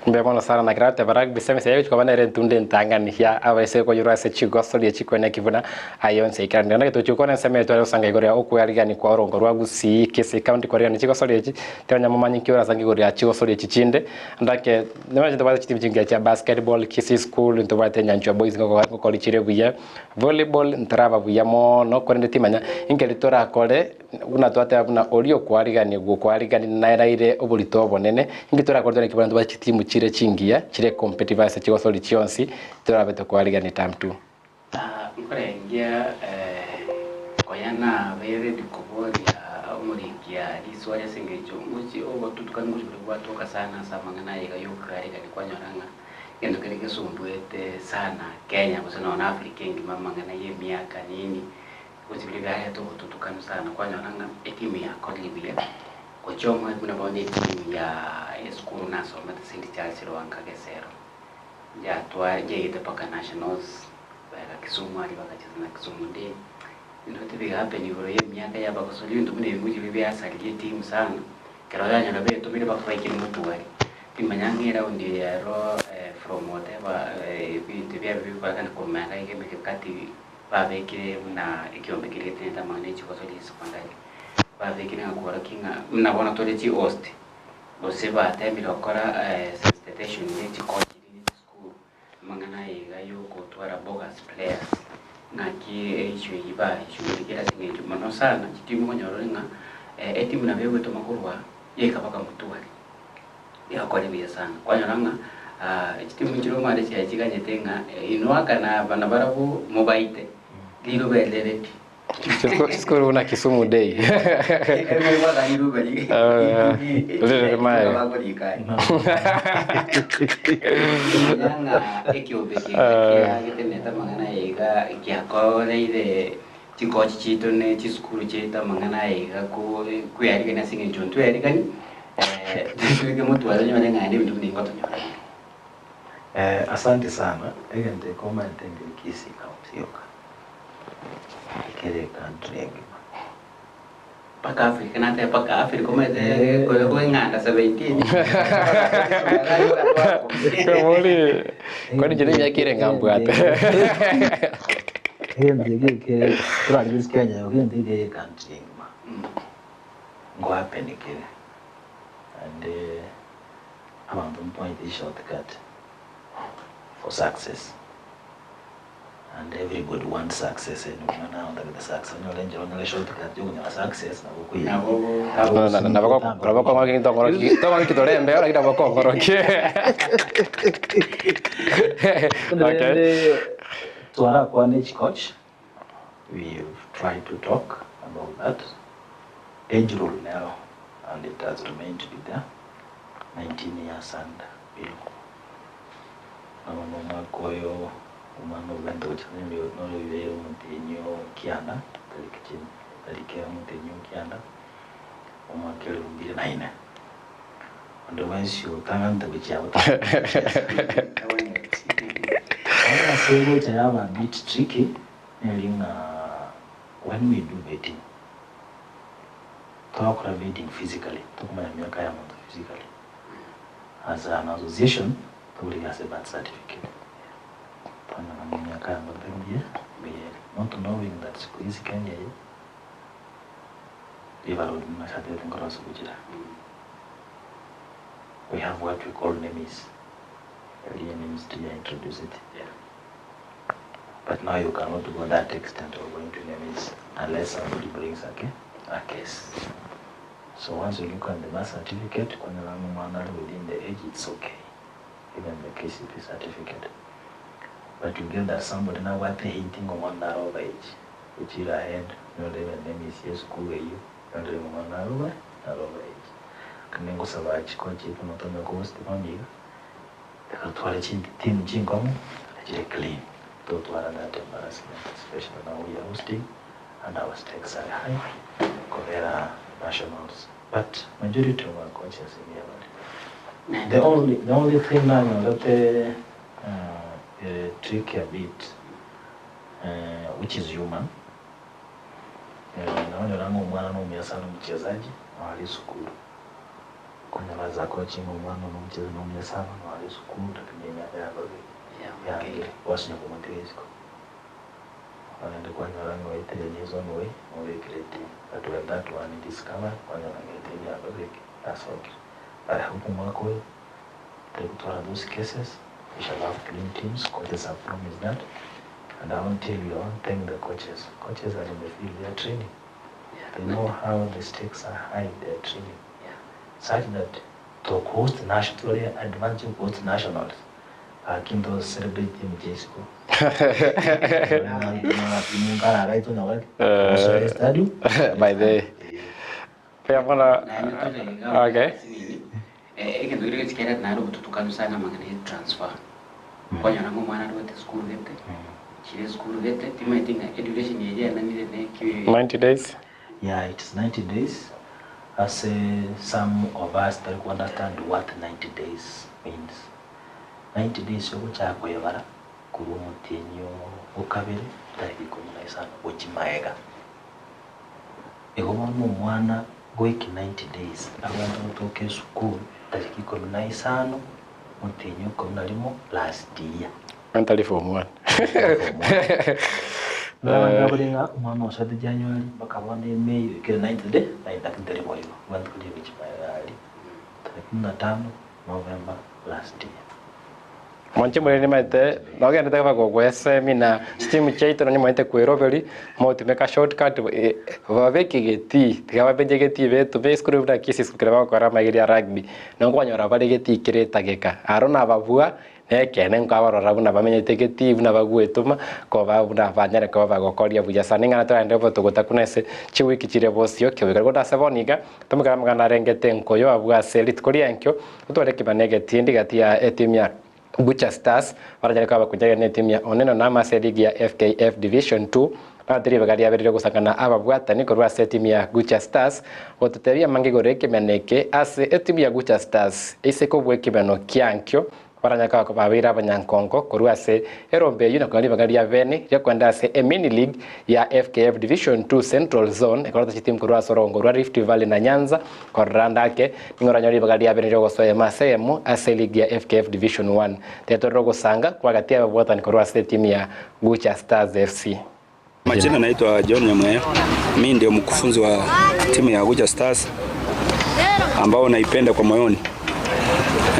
Mbuya mono sana naki rateba rugby sevens eye egochi koba nere entunde entang'ani ya abaiseke koyurwa ase chigosori echi kweneki buna aye onsi aikeranirie. Naki tochi gokwana ensemo eye tware gosanga igoro ya okwearigania kwa orongo rwa Gusii Kisii County kwarigania chigosori echi tiga momanyi nki orasange igoro ya chigosori echi chinde. Ndake, nimanye ntobwate chitimu chingiya chia basketball, Kisii School, ntobwate Nyanchwa Boys ngokori chire buya, volleyball ntoraba buya mono korende timanya inkeri torakore buna twateba buna oria okwarigania okwarigania naraire oborito obonene, inki torakore tore ekero ntobwate chitimu chire chingiya chire competitive ase chigosori chionsi torabe tokwarigania term two. Nkorengia konya nabeire koboria omorikia riswari ase engencho ngochie obotutukani ngochia boria bwatoka sana ase amang'ana aya iga yokoarigania kwanyora ng'a egento keria gesumbuete sana Kenya gose nonye na Africa engima amang'ana ya emiaka nini gochia biria biareta obotutukanu sana kwanyora ng'a etimu yakorire buya gochia omoyo buna bono etimu ya esukuru nasomete St Charles Lwanga Gesero. Yatwa yaigete mpaka nationals baika Kisumu aria bagacheza na Kisumu Day ebinto bite biga happen igoro ya emiaka ya abagosori ebinto buna ebi ngochia biasaririe etimu sana ekero yanyora betomire mpaka baikire motware timanya ng'a eround eye ero from whatever ebinto biaye bikorekana korwa magega iga emekakati babekire buna ekiombe keria getenenete amang'ana ya chigosori ase sekondari babekire ng'a kworokia ng'a buna bono tore chihost. Gose bateemire gokora sensitization ne chikochi ne chisukuru amang'ana aya iga yogotwara bogus players ng'aki issue eyio baishughulikia ase eng'encho mono sana chitimu okonyora ore ng'a etimu nabo egotoma korwa yaika mpaka motware egakora buya sana kwanyora ng'a chitimu nchire omanyete chiaye chiganyete ng'a inwe aka na aba nabarabwo mobaite riroba eri rereti. Chisukuru buna Kisumu Day. Riri rimaye. Ekiombe kiaga getenete amang'ana aya iga giakoreire chikochi chiaito ne chisukuru chiaito amang'ana aya iga kwearigania ase eng'encho ntwearigani toike motware onyore ng'a naende ebinto buna ebi ngotonyora bire. Asante sana, egento eke omanyete nkeri Kisii County yoka. Kera ecountry engima. Mpaka Africa nateba mpaka Africa omanyete kore koing'anda 17 Kwemori kwani inche nemiaka ere ngambwate. Egento eke ekere torarigie ase Kenya igo egento eke kere ecountry engima nko happen kere naende abanto mpointe chishortcut for success. And everybody wants success and buna naye otagete success onyore enchera onyore shortcut ya okonyora success nabo okoyerigia. Nabo okong'orokia tong'orokia tong'orokia torembe lakini nabo okong'orokia. Okay. Rende twarakwane chicoach we've tried to talk about that age rule nero and it has remained to be there 19 years and below. Nabo nomwaka oyo omwana obwente gochia noroibere omotienyi o kianda, tariki chi tariki omotienyi o kianda, omwaka elifu mbili na ine. Onde bwensi otang'anete gochia abwo Bono ase egocha yaba a bit tricky, neri ng'a when we do vetting, twakora vetting physically, tokomanya miaka ya monto physically. As an association togorigia ase birth certificate twanyora ng'a emiaka ya monto mbuya mbuya ere not knowing that siku hizi Kenya eye ribaga buna ase atebete nkoro ase ogochira we have what we call NEMIS eria NEMIS tiga introduce it but now you cannot go that extent of going to NEMIS unless somebody brings a, a case. So once you look at the birth certificate, kwanyora ng'a omwana are within the age, it's okay, even the KCPE certificate. But you get that somebody nabwate hate ng'a omwana nare over age, ochire ahead, onyore even na emisi ya esukuru eyio, onyore ng'a omwana nare over nare over age. Lakini ngosaba chikochi chiaito notonya kohost bono iga, reka totware chi team chinkong'u naende chire clean, totwara that embarrassment especially now we are hosting and our stakes are high kobera nationals but majority of our coaches mbuya bare. The only, the only thing nanyorete ere tricky a bit which is human, nonyora ng'a omwana nomuya sana omochezaji noare esukuru, okonyora as a coach ng'a omwana one omochezi nomuya sana noare esukuru lakini emiaka yakorire ki? Yangire, gwasinywa komotiga isiko. Korende kwanyora ng'a oetire in his own way, obekire team, but when that one discovered, kwanyora ng'a eteam yakorire ki? Yasokire. But I hope omwaka oyo, tari gotwara those cases, we shall have clean teams, coaches have promised that, and I won't tell you, I won't thank the coaches, coaches are in the field, they are training, they know how the stakes are high, they are training, such that to host national, tore advantage of host nationals, Gaki nto celebrate emechie isiko. By the way, bono okay. Egento keria gechikerete naende obotutukanu sana amang'ana ya transfer. Okonyora ng'a omwana arwete esukuru gete, chire esukuru gete, timanyeti ng'a education eye enanire ne ki. 90 days. Yeah it's 90 days ase some of us tari ku understand what 90 days means. 90 days ogochaka koyebara korwa omotienyi o kabere tariki ikomi na isano gochia magega. Igo bono omwana goiki 90 days abwenerete gotoka esukuru tariki ikomi na isano omotienyi o ikomi na rimo last year. Mentally form one. Naende abare ng'a omwana osoete January mpaka bono May oikire 90 day lakini tari boigo, obwenerete koria gochia magega aria tariki ikomi na tano November last year. Mwanche more nimaete nogendete bagogwesemi na chitimu chiaito nonye moete kweroberi motumeka shortcut babeke getii tiga babeche getii betume esukuru buna Kisii school kere bagokora amaiga ya rugby nabo okonyora bare getii kere etageka aro nababua Nekeene nkabarora buna bamenyete getii, buna bagwetoma, koba buna banyare koba bagokoria buya sana. Ing'ana torende obotuguta kuna ase chiwiki chire bosio ki'oboika. Korende ase bono iga, tomokere amang'ana arengete enkoyo abwo ase rituko ri'enkio, totware ekemanu egetindi gati ya etimu ya Gucha Stars, baranyare koba bakonyagerania netimu ya Oneno Nama ase eligi ya FKF Division 2. Nabate ribaga riabereire gosangana ababwatani korwa ase etimu ya Gucha Stars, gototebia amange igoro y'ekemeno eke ase etimu ya Gucha Stars eise kobua ekemeno kiankio baranyare koba babeire abanyankongo korwa ase erombe eyio na konyora ribaga ria bene ri'okoenda ase emini league ya FKF Division 2 Central Zone ekoreta chitimu korwa ase orogongo rwa Rift Valley na Nyanza korora ande ake nigo oranyore ribaga ria bene riogosoa eyemo ase eyemo ase eligi ya FKF Division 1 Tetorere ogosanga kwa gati y'ababwatani korwa ase etimu ya Gucha Stars FC. Majina naitwa John Nyamweya, mi ndio mkufunzi wa timu ya Gucha Stars ambao naipenda kwa moyoni.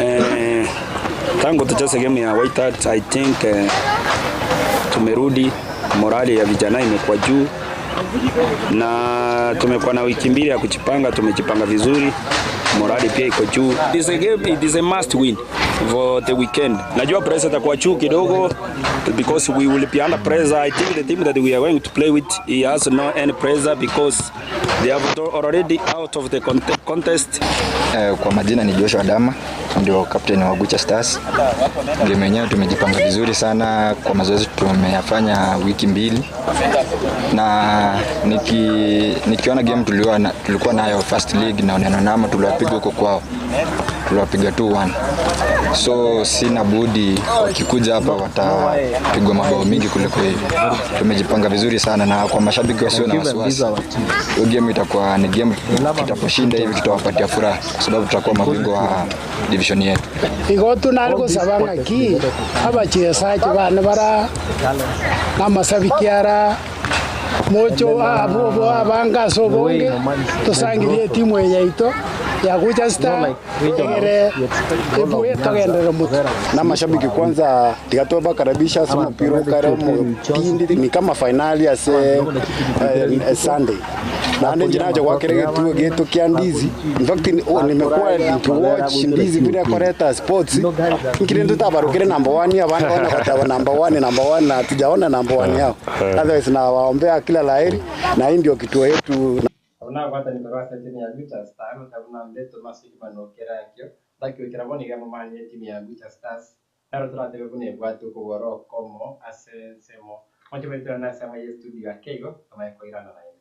Eh, tangu tucheze game ya White Hart, I think eh, tumerudi, morali ya vijana imekuwa juu na tumekuwa na wiki mbili ya kujipanga, tumejipanga vizuri, morali pia iko juu. It is a game, it is a must win for the weekend. Najua pressure itakuwa juu kidogo because we will be under pressure. I think the team that we are going to play with he has no any pressure because they have already out of the contest. Kwa majina ni Joshua Dama, ndio captain wa Gucha Stars. Game yenyewe tumejipanga vizuri sana kwa mazoezi tumeyafanya wiki mbili, na nikiona game tulikuwa nayo first league na Oneno Nama tuliwapiga huko kwao, tuliwapiga 2-1. So sina budi wakikuja hapa watapigwa mabao mingi kuliko hivi. Tumejipanga vizuri sana, na kwa mashabiki wasio na wasiwasi, hiyo game itakuwa ni game tutaposhinda hivi tutawapatia furaha kwa sababu tutakuwa mabingwa wa division yetu. Igo tunare gosaba ng'aki abachesachi bane bara namasabiki ara mocho abo abange ase obonge tosangirie etimu eye yaito. Ya Gucha Star egere ebue togenderere motwe. Na mashabiki kwanza tiga twabakaribisha ase omopira okare omotindi ni kama finali ase eh, Sunday naende inche nacha gwakera egetuo gieto kia ndizi in fact oh, nimekuwa nikiwatch ndizi vile akoreta sports nkire ntutabarukire number one abande ona bataba number one number one na hatujaona number one yao otherwise nawaombea kila laheri na hii ndio kituo yetu Abuna gwatani korwa ase timu ya Gucha Stars abuna mbeto masigimano kerankio ndakiwikira bono iga momanye timu ya Gucha Stars naro turatebe buna ebwate okogora okomo ase ensemo monche baitera na ensemo ya studio ake igo tomaye koirana naende.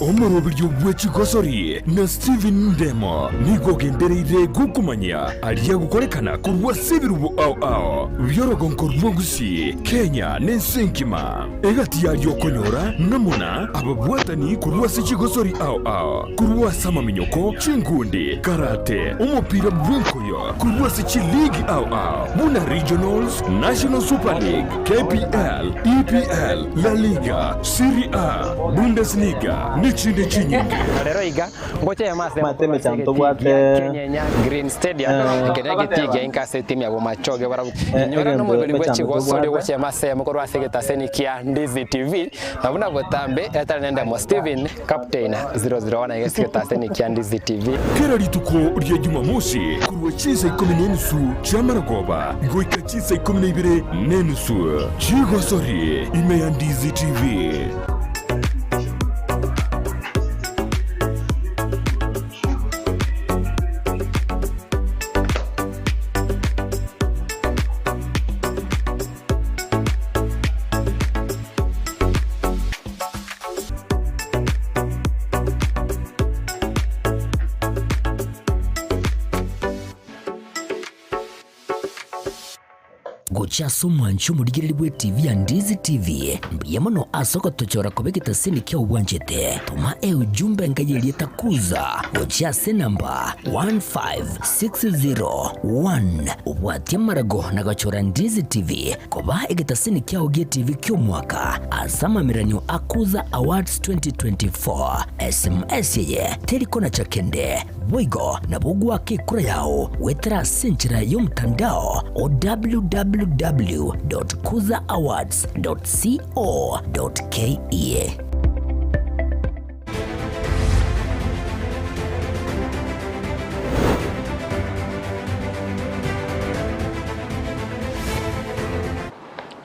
Omoroberio bw'echigosori na Stephen Ndemo nigo ogendereire gokomanya aria gokorekana korwa ase ebirubo ao ao bi'orogonko rwa Gusii, Kenya na ense engima. Egati yaria okonyora namuna ababwatani korwa ase chigosori ao ao, korwa ase amaminyoko, chinkundi, karate, omopira bw'enkoyo, korwa ase chiligi ao ao buna Regionals, National Super League, KPL, EPL, La Liga, Serie A, Bundesliga nechinde chinyinge. Rero iga ngocha ya mase Mate mechanto bwate Kenyenya Green Stadium kenya gitigia inka ase timu ya Bomachoge bara inyora egento no mobili bwe mechanto chigosori tobwate. gocha ya mase mukuru ase getaseni kia Ndizi TV na buna botambe etari nende mo Steven Captain 001 igesi getaseni kia Ndizi TV. Kera rituko ria Jumamosi korwa chinsa 10:30 chiamaragoba goika chinsa 12:30 chigosori ime ya Ndizi TV. Gocha ase omwancho omorigereria bwe TV ya Ndizi TV mbuya mono ase ogotochora koba egetaseni kia obwanchete toma eujumbe nkayeria kuza gocha ase namba 15601 obwatie marago na gochora Ndizi TV koba egetaseni kiao gie TV ki'omwaka ase amameranio akuza Awards 2024. SMS yeye teriko na chakende boigo nabo gwaka ekura yao wetera ase enchera y'omotandao o www.kuzaawards.co.ke.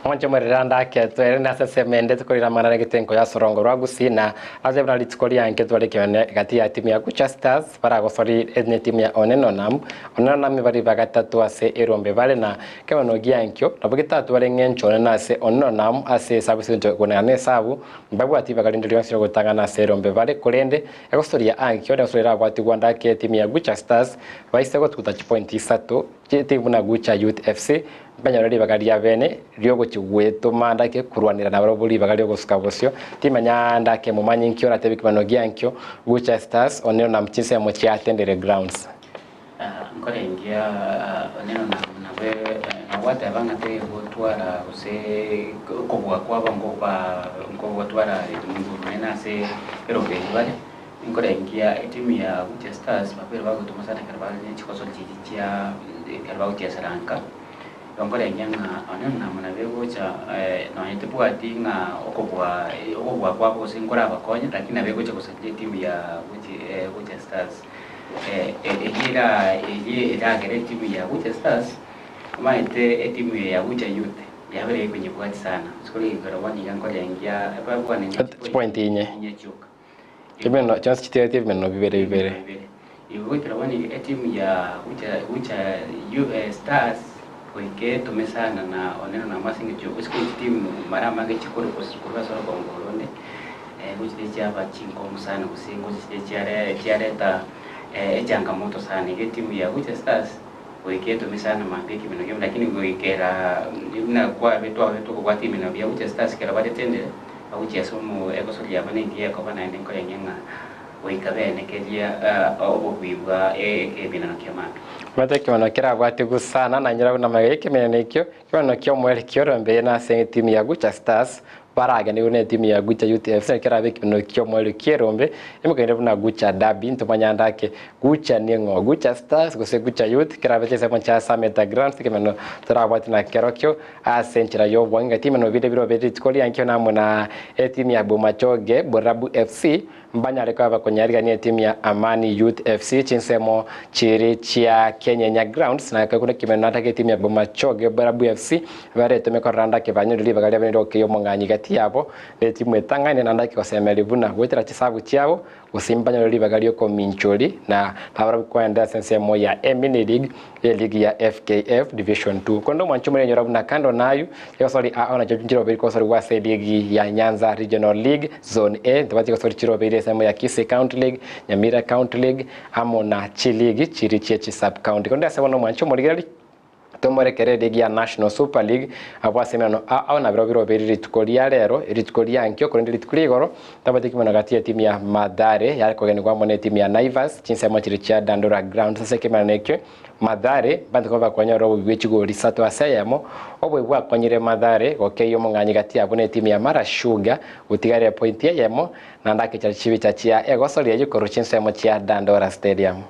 Onche mwerera ndaketwe ere nase semende tukorira mang'ana gitenko ya sorongo rwa Gusii na ase buna rituko rianke tware kione gati ya timu ya Gucha Stars baragosori ene timu ya Onenonam Onenonam bari bagatatu ase erombe bare na kebano giankio nabo gitatu bare ng'encho nase Onenonam ase esabu sinto kunana esabu mbabwati bakarinde rionsi gotang'ana ase erombe bare korende egosoria ankio negosorera abwati ndake timu ya Gucha Stars baise gotuta chipoint isato timu na Gucha Youth FC banyora ribaga ria bene riogochigwetoma ndake kurwanira nabo ribaga riogosuka bosio timanya ndake mumanyi nkio ratebe kibano giankio Gucha Stars onero na mchinse mo chiatendere grounds. Nkorengia oneno nabe nagwateba ng'ate gotwara gose kobua kwabo ngoba ngogotwara nguru nene ase eroberi bare nkorengia etimu ya Gucha Stars babere bagotuma sana kero bare chikoso chichi chia kero bagochiasaranka nkorengia ng'a oneno namo nabe gocha nonye tebwati ng'a okobua okobua kwabo gose nkorabakonya lakini nabe gocha gosaria etimu ya Gucha Stars ejira eji eragera etimu ya Gucha Stars maete etimu ya Gucha Youth yabere ikunyibwati sana sikuri igoro nkorengia ebabwana point inye inye chuka ibeno chance chitete ibeno bibere bibere igo bani etimu ya Gucha Gucha Stars goike tumesana na oneno na masinge jo usiku timu mara mange chikuru kusikuru soro kongolonde guchire chiaba chinkomu sana gusingo chire chiare chiareta echangamoto sana ige timu ya Gucha Stars goike tumesana mambe kimino kimino lakini goikera na kwa betu abetu kwa timu na ya Gucha Stars kera baretendere Bagochia ase omo egosori yabo nengiya ekoba naende nkorenge ng'a goika benekeria obobui bwa ekeminano kia mambia. Omanyete ekemanero kerabwatigwe sana na nyora buna magega y'ekemanero ekio, ekemanero ki'omoerio ki'orombe na ase etimu ya Gucha Stars baragenigwe na etimu ya Gucha Youth FC nakio kerabe ekemanero ki'omoerio ki'erombe emokende buna Gucha Derby ntomanye ande ake Gucha ning'o Gucha Stars gose Gucha Youth kerabe chinsemo chia Sameta Grounds ekemanero torabwate na kerokio ase enchera y'obwangi gati y'ebimanero binde birobe rituko riankio namo na etimu ya Bomachoge Borabu FC Mbanyare koba bakonyarigania etimu ya Amani Youth FC chinsemo chiri chia Kenyenya Grounds na ekero kimeno natake etimu ya Bomachoge Borabu FC baretome korora ndake banyore ribaga riabo niroke y'omong'anyi gati yabo na etimu etang'aine na ndake gosemeria buna goetera chisabu chiabo gose mbanyore ribaga riokominchori na nabarabwo koenda ase ensemo ya Emini League Eligi ya FKF Division 2. Korende omwancho omorenyora buna kando nayu, chigosori ao nachio nchirobeiri kosorigwa ase eligi ya Nyanza Regional League Zone A, ntobwate chigosori chirobeiri ensemo ya Kisii County League, Nyamira County League, amo na chiligi chiri chie chisub county. Korende ase bono omwancho omorigereria, tomorekere eligi ya National Super League abwo ase emerano ao nabirobio birobeiri rituko ria rero, rituko ria nkio, korende rituko ria igoro Tabwati kimono gati y'etimu ya Mathare yare kogenigwa amo n'etimu ya Naivas chinsemo chiria chia Dandora Grounds. Ase ekemerano ekio Mathare mbanto koba bakonyora obobe bwe chigori isato ase eyemo. Obobe bwakonyire Mathare gokeyia omong'anyi gati yabo n'etimu ya Mara Sugar gotigaria epointi eyemo naende akechara chibicha chia egosoria eyio korwa chinsemo chia Dandora Stadium.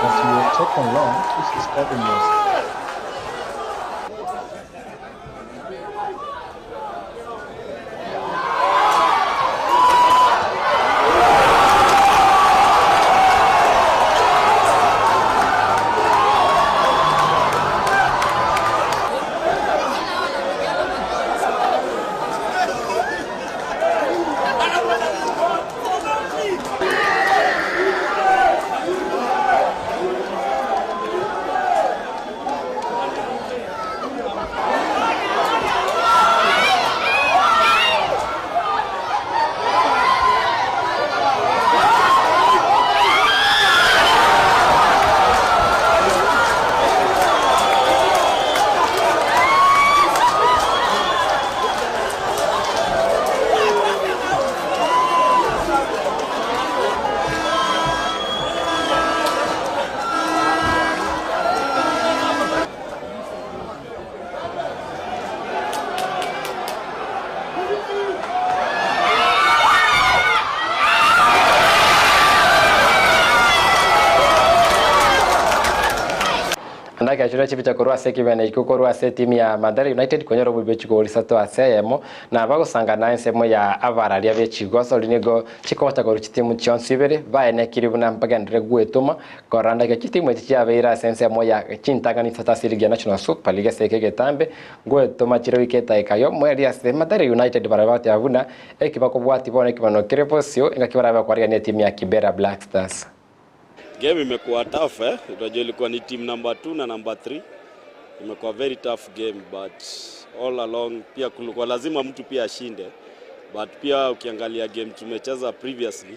As you were taken long, this is covering yourself. Andake achore chibicha korwa ase ekebena ekio korwa ase etimu ya Mathare United konyora obobe bwe chigori isato ase eyemo na bagosangana ensemo ya abararia be chigosori nigo chikogocha korwa chitimu chionsi ibere baenekiri buna mbagenderere gwetoma korora ndake chitimu echi chiabeire ase ensemo ya chintang'ani isato ase eligi ya National Super League ase eke egetambe gwetoma chire goika edaika y'omoerio ase Mathare United barabwo bagoteba buna eki bakobwati bono ekebano kere bosio engaki barabe bakwarigania etimu ya Kibera Black Stars. Game imekuwa tough eh. Unajua ilikuwa ni team number 2 na number 3. Imekuwa very tough game but all along pia kulikuwa lazima mtu pia ashinde. But pia ukiangalia game tumecheza previously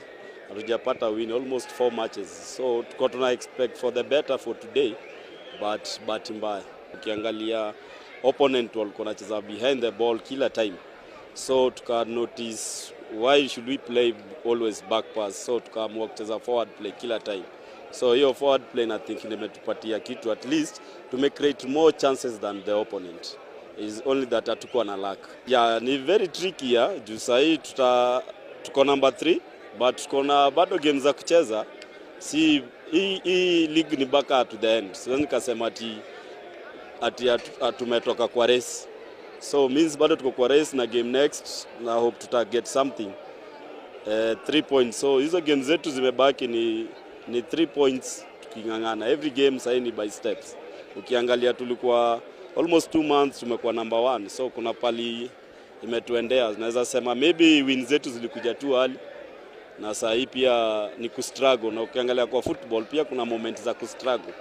hatujapata win almost four matches. So tuko tuna expect for the better for today but bahati mbaya ukiangalia opponent walikuwa wanacheza behind the ball kila time so tuka notice why should we play always back pass so tukaamua kucheza forward play kila time so hiyo forward play na think imetupatia kitu at least tume create more chances than the opponent is only that hatukuwa na luck yeah ni very tricky ya juu sahii tuta tuko number 3 but tuko na bado game za kucheza si hii hii league ni mpaka to the end siwezi nikasema ati ati tumetoka kwa race so means bado tuko kwa race na game next na hope tuta get something 3 points so hizo game zetu zimebaki ni ni 3 points tuking'ang'ana every game sahii ni by steps ukiangalia tulikuwa almost 2 months tumekuwa number one so kuna pali imetuendea naweza sema maybe win zetu zilikuja tu early na saa hii pia ni kustruggle na ukiangalia kwa football pia kuna moment za kustruggle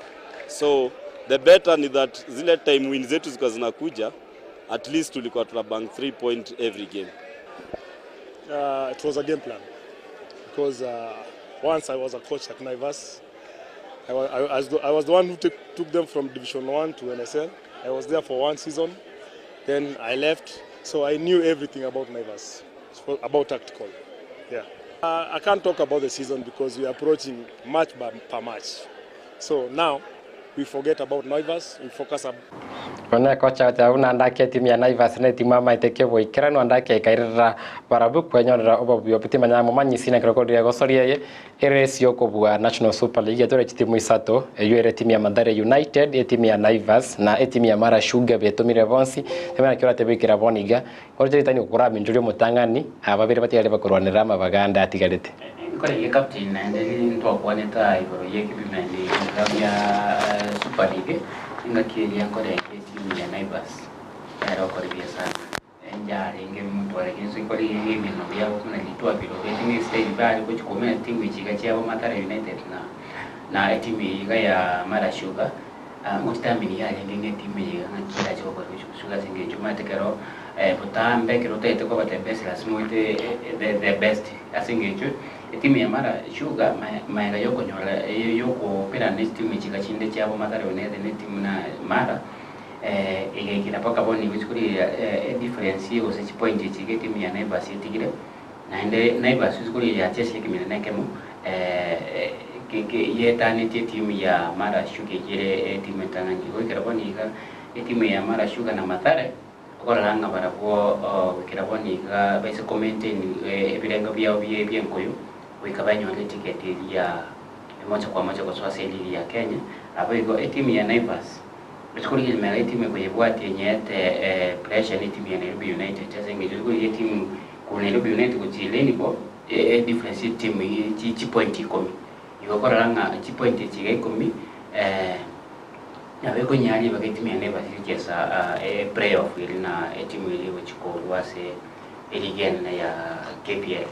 so the better ni that zile time win zetu zilikuwa zinakuja At least tulikuwa tuna bank 3 point every game. It was a game plan because once I was a coach at Naivas. I was the one who took them from Division 1 to NSL. I was there for one season. Then I left. So I knew everything about Naivas, about tactical. Yeah. I can't talk about the season because we are approaching match per match. So now we forget about Naivas, we focus on One kocha goteba buna andake etimu ya Naivas na etimu amaete keboikeranu andake ekairera barabwo kwenyorera obobuya obwo timanya momanyisi na ekero korire egosoria eye ere ase okobua National Super League etore chitimu isato eywo ere etimu ya Mathare United, etimu ya Naivas na etimu ya Mara Sugar betomire bonsi timanya naki oratebe goikera bono iga oroche ritang'ani gokoraminchoria omotang'ani aba babere batigare bakorwanera amabaga ande atigarete. Nkoregia captain naende ntwakwanete aa igoro y'ekebimeri bia Super League, engaki eria nkoregia etimu ya Naivas ere okora buya sana. Enjarenge motware gese nkorigereria ebino biabo buna ritwabirobeti ng'a estyle bare gochia komenya timu echi iga chiabo Mathare United na na etimu eye iga ya Mara Sugar, ngochitamini yarenge ng'a etimu eye iga ng'aki erache gokora gochia gosuga ase eng'encho omanyete ekero botambe ekero otagete koba the best lasima oete the best ase eng'encho etimu ya Mara Sugar maega ya okonyora yokoperana ne chitimu echi iga chinde chiabo Mathare United na etimu na Mara egaikera mpaka bono nigo chikorigereria edifference gose chipoint echi iga etimu ya Naivas etigire naende Naivas chikorigereria yachesire ekemina na ekemo yetanetie etimu ya Mara Sugar eyio ere etimu entang'ani. Goikera bono iga etimu ya Mara Sugar na Mathare okorora ng'a barabwo goikera bono iga baise ko maintain ebirengo biabo bi'enkoyo goika banyore eticket eria ya moja kwa moja gosoa ase eligi ya Kenya. Naboigo etimu ya Naivas rituko rigiya ime etimu ekoyebwatia enyete pressure na etimu ya Nairobi United ase eng'encho rituko rigiya etimu korwa Nairobi United gochia Rainbow edifference y'etimu eyio chipoint ikomi. Igo okorora ng'a chipoint echi iga ikomi nabo ekonyaria mpaka etimu ya Naivas egochiesa eplayoff eria na etimu eria egochia korwa ase eligi enene ya KPL.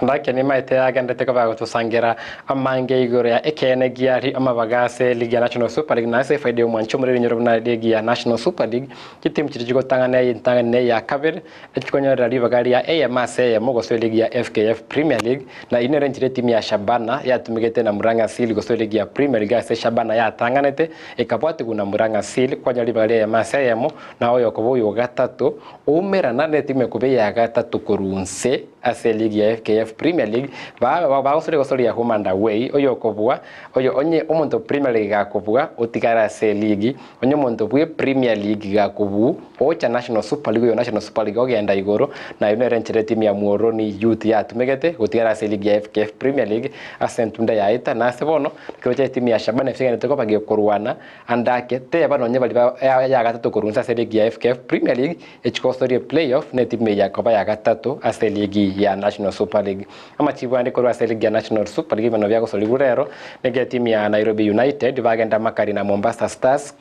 Ndake nimaete yagenderete koba gotosangera amange igoro ya ekeene giari amabaga ase ligi ya National Super League na ase efaida y'omwanchi omorero enyoro buna ligi ya National Super League chitimu chiria chigotang'ana entang'ani na eya kabere echikonyorera ribaga ria eyemo ase eyemo gose eligi ya FKF Premier League na eyio nero enchera etimu ya Shabana yatumegete na Murang'a Seal gose eligi ya Premier League ase Shabana yatang'anete ekabwatigwa na Murang'a Seal kwanyora ribaga ria eyemo ase eyemo na oyokoba oyo gatato oumerana netimu ekoba eya gatato korwa nse Ase eligi ya FKF Premier League, bagosoria gosoria home and away, oyokobua, oyo onye omonto Premier League gakobua, otigare ase eligi, onye omonto bwe Premier League gakobuu, ocha National Super League, oyo National Super League ogenda igoro, na eyio nere enchera etimu ya Muhoroni Youth yatumegete gotigara ase eligi ya FKF Premier League ase entunda yaeta, na ase bono, keroche etimu ya Shabana FC egenderete koba gekorwana ande ake, teba nonye baria ba ya gatato korwa inse ase eligi ya FKF Premier League, Echikosoria play-off netimu eye yakoba ya gatato ase eligi ya National Super League. Amachibu ande korwa ase eligi ya National Super League ebino biagosorigwa rero nigo etimu ya Nairobi United bagenda makari na Mombasa Stars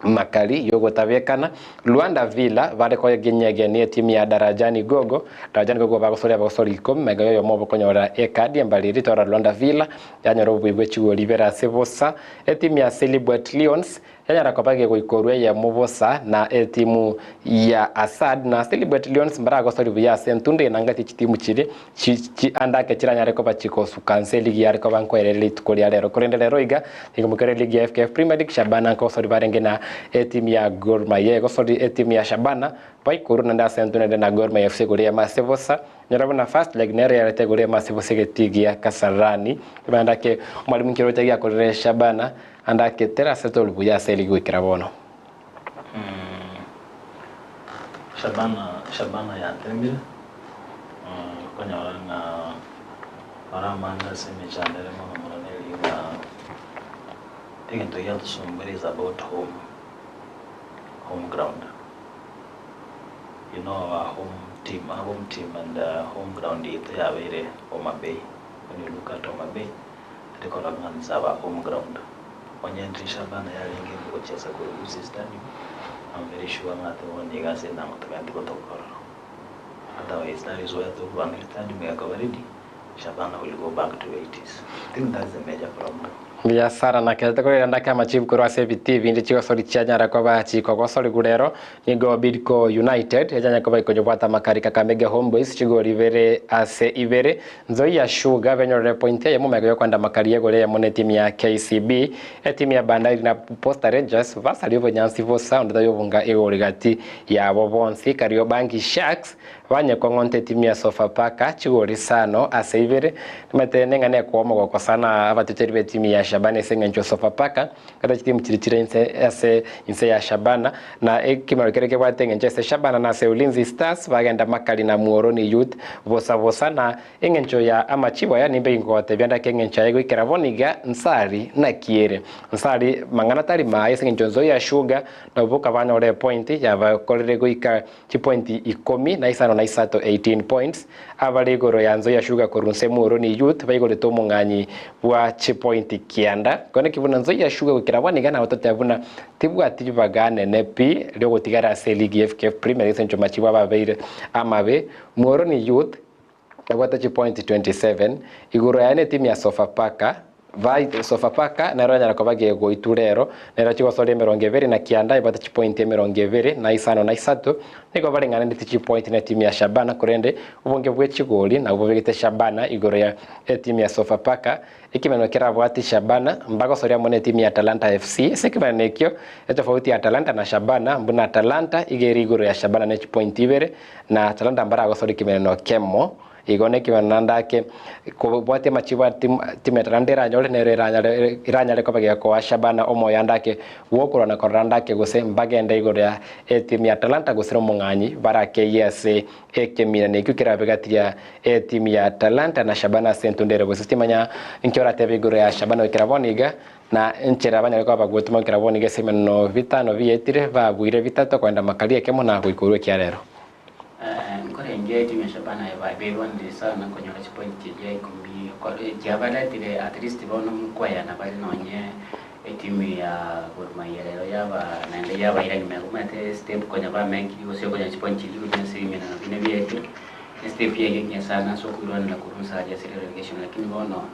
makari yogotabekana, Luanda Villa bare koyegenyegenia etimu ya Darajani Gogo, Darajani Gogo bagosoria abagosori ikomi magega yoyomo obo konyora ekadi embariri torora Luanda Villa yanyora obobui bwe chigori ibere ase bosa. Etimu ya Silibwet Lions Yanyara koba gegoikorwa eyemo bosa na etimu ya Asad na Silibwet Lions mbaragosori buya ase entundo enangati chitimu chiri chi ande ake chiranyare koba chikosuka nse eligi yare koba nkoerere rituko ria rero. Korende rero iga nigo mokere eligi ya FKF Premier League Shabana nkosori barenge na etimu ya Gor Mahia egosori etimu ya Shabana baikorwe naende ase entundo ende na Gor Mahia FC igoro eyemo ase bosa. Nyora buna first leg nero yarete igoro eyemo ase bosa egetii gia Kasarani. Ande ake omwalimu nkeroche giakorire Shabana Ande ake terasete ore buya ase erigi goikera bono. Shabana Shabana yatemire okonyora ng'a bare amange ase emechando ere mono mono neri ng'a egento giatosumbire is about home, home ground. You know our home team, our home team and home ground yaito yabeire Homa Bay. When you look at Homa Bay, Tari korora ng'a inse aba home ground. Onye entry Shabana yarenge ime gochiesa korwa Gusii Stadium, I'm very sure ng'a tebono nigo ase entango togenti gotoka ororo. Otherwise that is where tokobanga stadium egakoba ready, Shabana will go back to where it is. I think that's the major problem. Mbuya sana na kero tokorera ndake amachibu korwa ase ebitii binde chigosori chianyara koba chikogosorigu rero nigo Bidco United echanya koba ikonyobwata amakari Kakamega Homeboyz chigori ibere ase ibere Nzoia Sugar benyorere point eyemo magega yokoenda amakari egori eyemo ne etimu ya KCB etimu ya Bandari na Posta Rangers basaria obonyansi bosa onde tayobunga egori gati yabo bonsi Kariobangi Sharks Banyekong'onta etimu ya Sofapaka chigori isano ase ibere, nimanyete neng'ana ekoa omogoko sana abateteri b'etimu ya Shabana ase eng'encho Sofapaka kata chitimu chiria chire inse ase inse ya Shabana na ekemero keria kebwate eng'encho ase Shabana na ase Ulinzi Stars bagenda makari na Muhoroni Youth bosa bosa na eng'encho ya amachibo aya nimbe ingogotebia ndake eng'encho aye goikera bono iga nsari naki ere nsari mang'ana tari maye ase eng'encho Nzoia Sugar nabo boka banyore epoint yabakorire goika Chipointi ikomi na isano na isato, 18 points, abare igoro ya Nzoia Sugar korwa nse Muhoroni Youth baigorete omong'anyi bwa chipointi kianda. Koeneki buna Nzoia Sugar goikera bono iga nabo toteba buna tibwati ribaga nene pi riogotigara ase eligi ya FKF Premier ase enchwa machibo ababeire amabe. Muhoroni Youth ebwate chipointi 27 igoro yaye netimu ya Sofapaka Vai Sofapaka nero yanyara koba gegoitwa rero, nero chigosoria emerongo ebere na kianda ebwate chipointi emerongo ebere na isano na isato, nigo bareng'anetie chipointi netimu ya Shabana korende obonge bwe chigori nabwo bobegete Shabana igoro ya etimu ya Sofapaka. Ekemanero kerabwati Shabana mbagosoria amo netimu ya Talanta FC. Ase ekemanero ekio etofauti ya Talanta na Shabana mbuna Talanta iga ere igoro ya Shabana ne chipointi ibere na Talanta mbaragosoria ekemanero kemo. Igo nekemanero naende ake kobwatia amachibo a timu ya Talanta eranyore nero eranyare eranyare koba gekoa Shabana omoyo ande ake bw'okorwana korora ande ake gose mbagende igoro ya etimu ya Talanta gose nomong'anyi barakeyie ase ekeminano ekio kerabe gati ya etimu ya Talanta na Shabana ase entunda ere gose timanya inki oratebe igoro ya Shabana goikera bono iga na enchera banyare koba bagotuma goikera bono iga ase emeneno bitano bietire babuire bitato kogenda makari ekemo na goika orwe ekiarero. Nkorenge etimu ya Shabana berwanire sana konyora chipoint chiria ikomi chiabaretire at least bono nkoyana bare nonye etimu ya Gor Mahia rero yaba naende yabaira nyuma omanyete step konya bamekiri gose okonyora chipoint chiria ikomi ase ebimenano binde biaetire estep yaye engiya sana ase okoirwanera korwa inse aria ase relegation lakini bono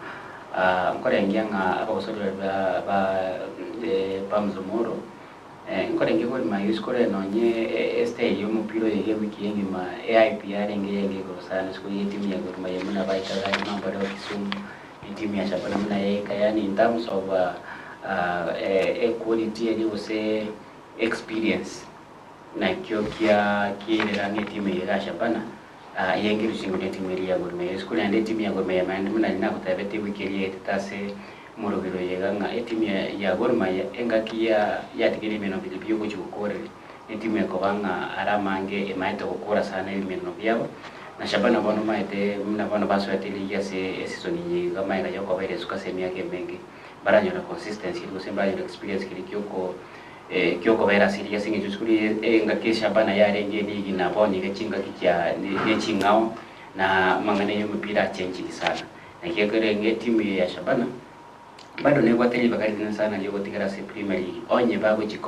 nkorengia ng'a abagosoria baria ba Pams Omollo Nkorenge korima Yesu kore nonye estyle y'omopira oyo iga ewiki engima ehype yarenge yenge igoro sana isiko ye etimu ya Gor Mahia buna baikaga nyuma mbareo Kisumu etimu ya Shabana buna yaika yaani in terms of equality eria gose experience nakio kia kiairera ng'a etimu eye iga Shabana yenge rusingo ne etimu eria ya Gor Mahia isiko naende etimu ya Gor Mahia naende buna nagotebete ewiki eria yaetete ase Omoroberi oyo iga ng'a etimu ya Gor Mahia engaki yatigeire ebimeneno biria biogochia gokoreria, netimu ekoba ng'a are amange emaete gokora sana ebimeneno biabo, na Shabana bono omaete buna bono basoete ligi ase esisoni eye iga magega yokoba ere esuka ase emiaka emenge, mbaranyore consistency eria gose mbaranyore experience keria kioko kiokobera ase ligi ase eng'encho isiko riria engaki Shabana yarenge eligi na bono iga chingaki chia ne ching'ao na amang'ana ya omopira achenchiri sana. Naki ekerenge etimu eye ya Shabana bado nebwate ribaga rinene sana riogotigara ase Premier League onye bagochia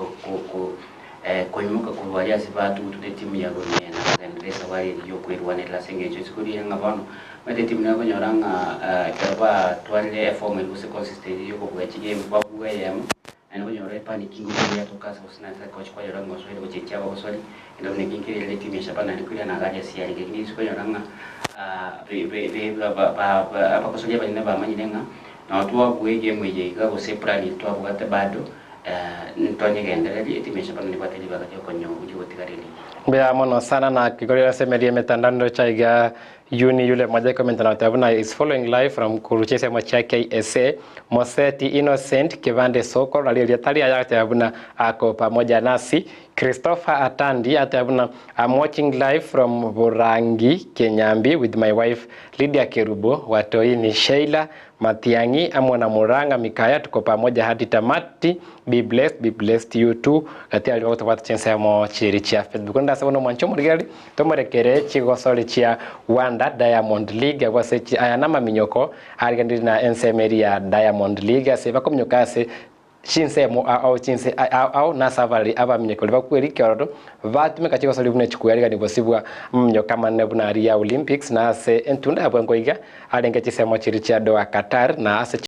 koimoka korwa aria ase batugutwe na etimu ya Gor Mahia na kogenderera esabari eria yokwerwanerera ase engencho isiko riria ng'a bono omanyete etimu nekonyora ng'a ekero batwarire eform eria gose consistency yokobua chigame babua eyemo naende okonyora epanic ngochia yatoka ase gose naende coach kwanyora ng'a osoire gochenchia abagosori Kende buna eki nkererire etimu ya Shabana naende koirana iga aria ase yarenge lakini inse okonyora ng'a abagosoria abanene bamanyire ng'a nabo twabua egemu eye iga gose eplan eye twabwate bado ntonyegendererie etimu ya Shabana nebwate ribaga riogotigara erigi. Mbuya mono sana na kigorera ase emeria emetandao ndocha iga Yuni yule moja comment na goteba buna is following live from korucha ensemo chia KSA Moseti Innocent Kibande Sokoro nario erieta riaye agoteba buna ako pamoja nasi Christopher Atandi ateba buna I'm watching live from Burangi Kinyambi with my wife Lydia Kerubo Watoini Sheila Matiang'i amo na Murang'a Mikaya tuko pamoja hadi tamati be blessed be blessed you too gati aria bagotobwata chinsemo chiria chia Facebook rende ase bono omwancho omorigereria tomorekere chigosori chia Wanda Diamond League abwo ase aya namaminyoko ariganiri na ensemo eria ya Diamond League ase bakominyoka ase Chinsemo ao chinse ao ao nase abare abaminyokori bakwerikia ororo batumeka chigosori buna chikwearigania bosibwa amaminyoka amanene buna aria ya Olympics na ase entunda ya bwango iga arenge chisemo chiria chia Doha Qatar na ase.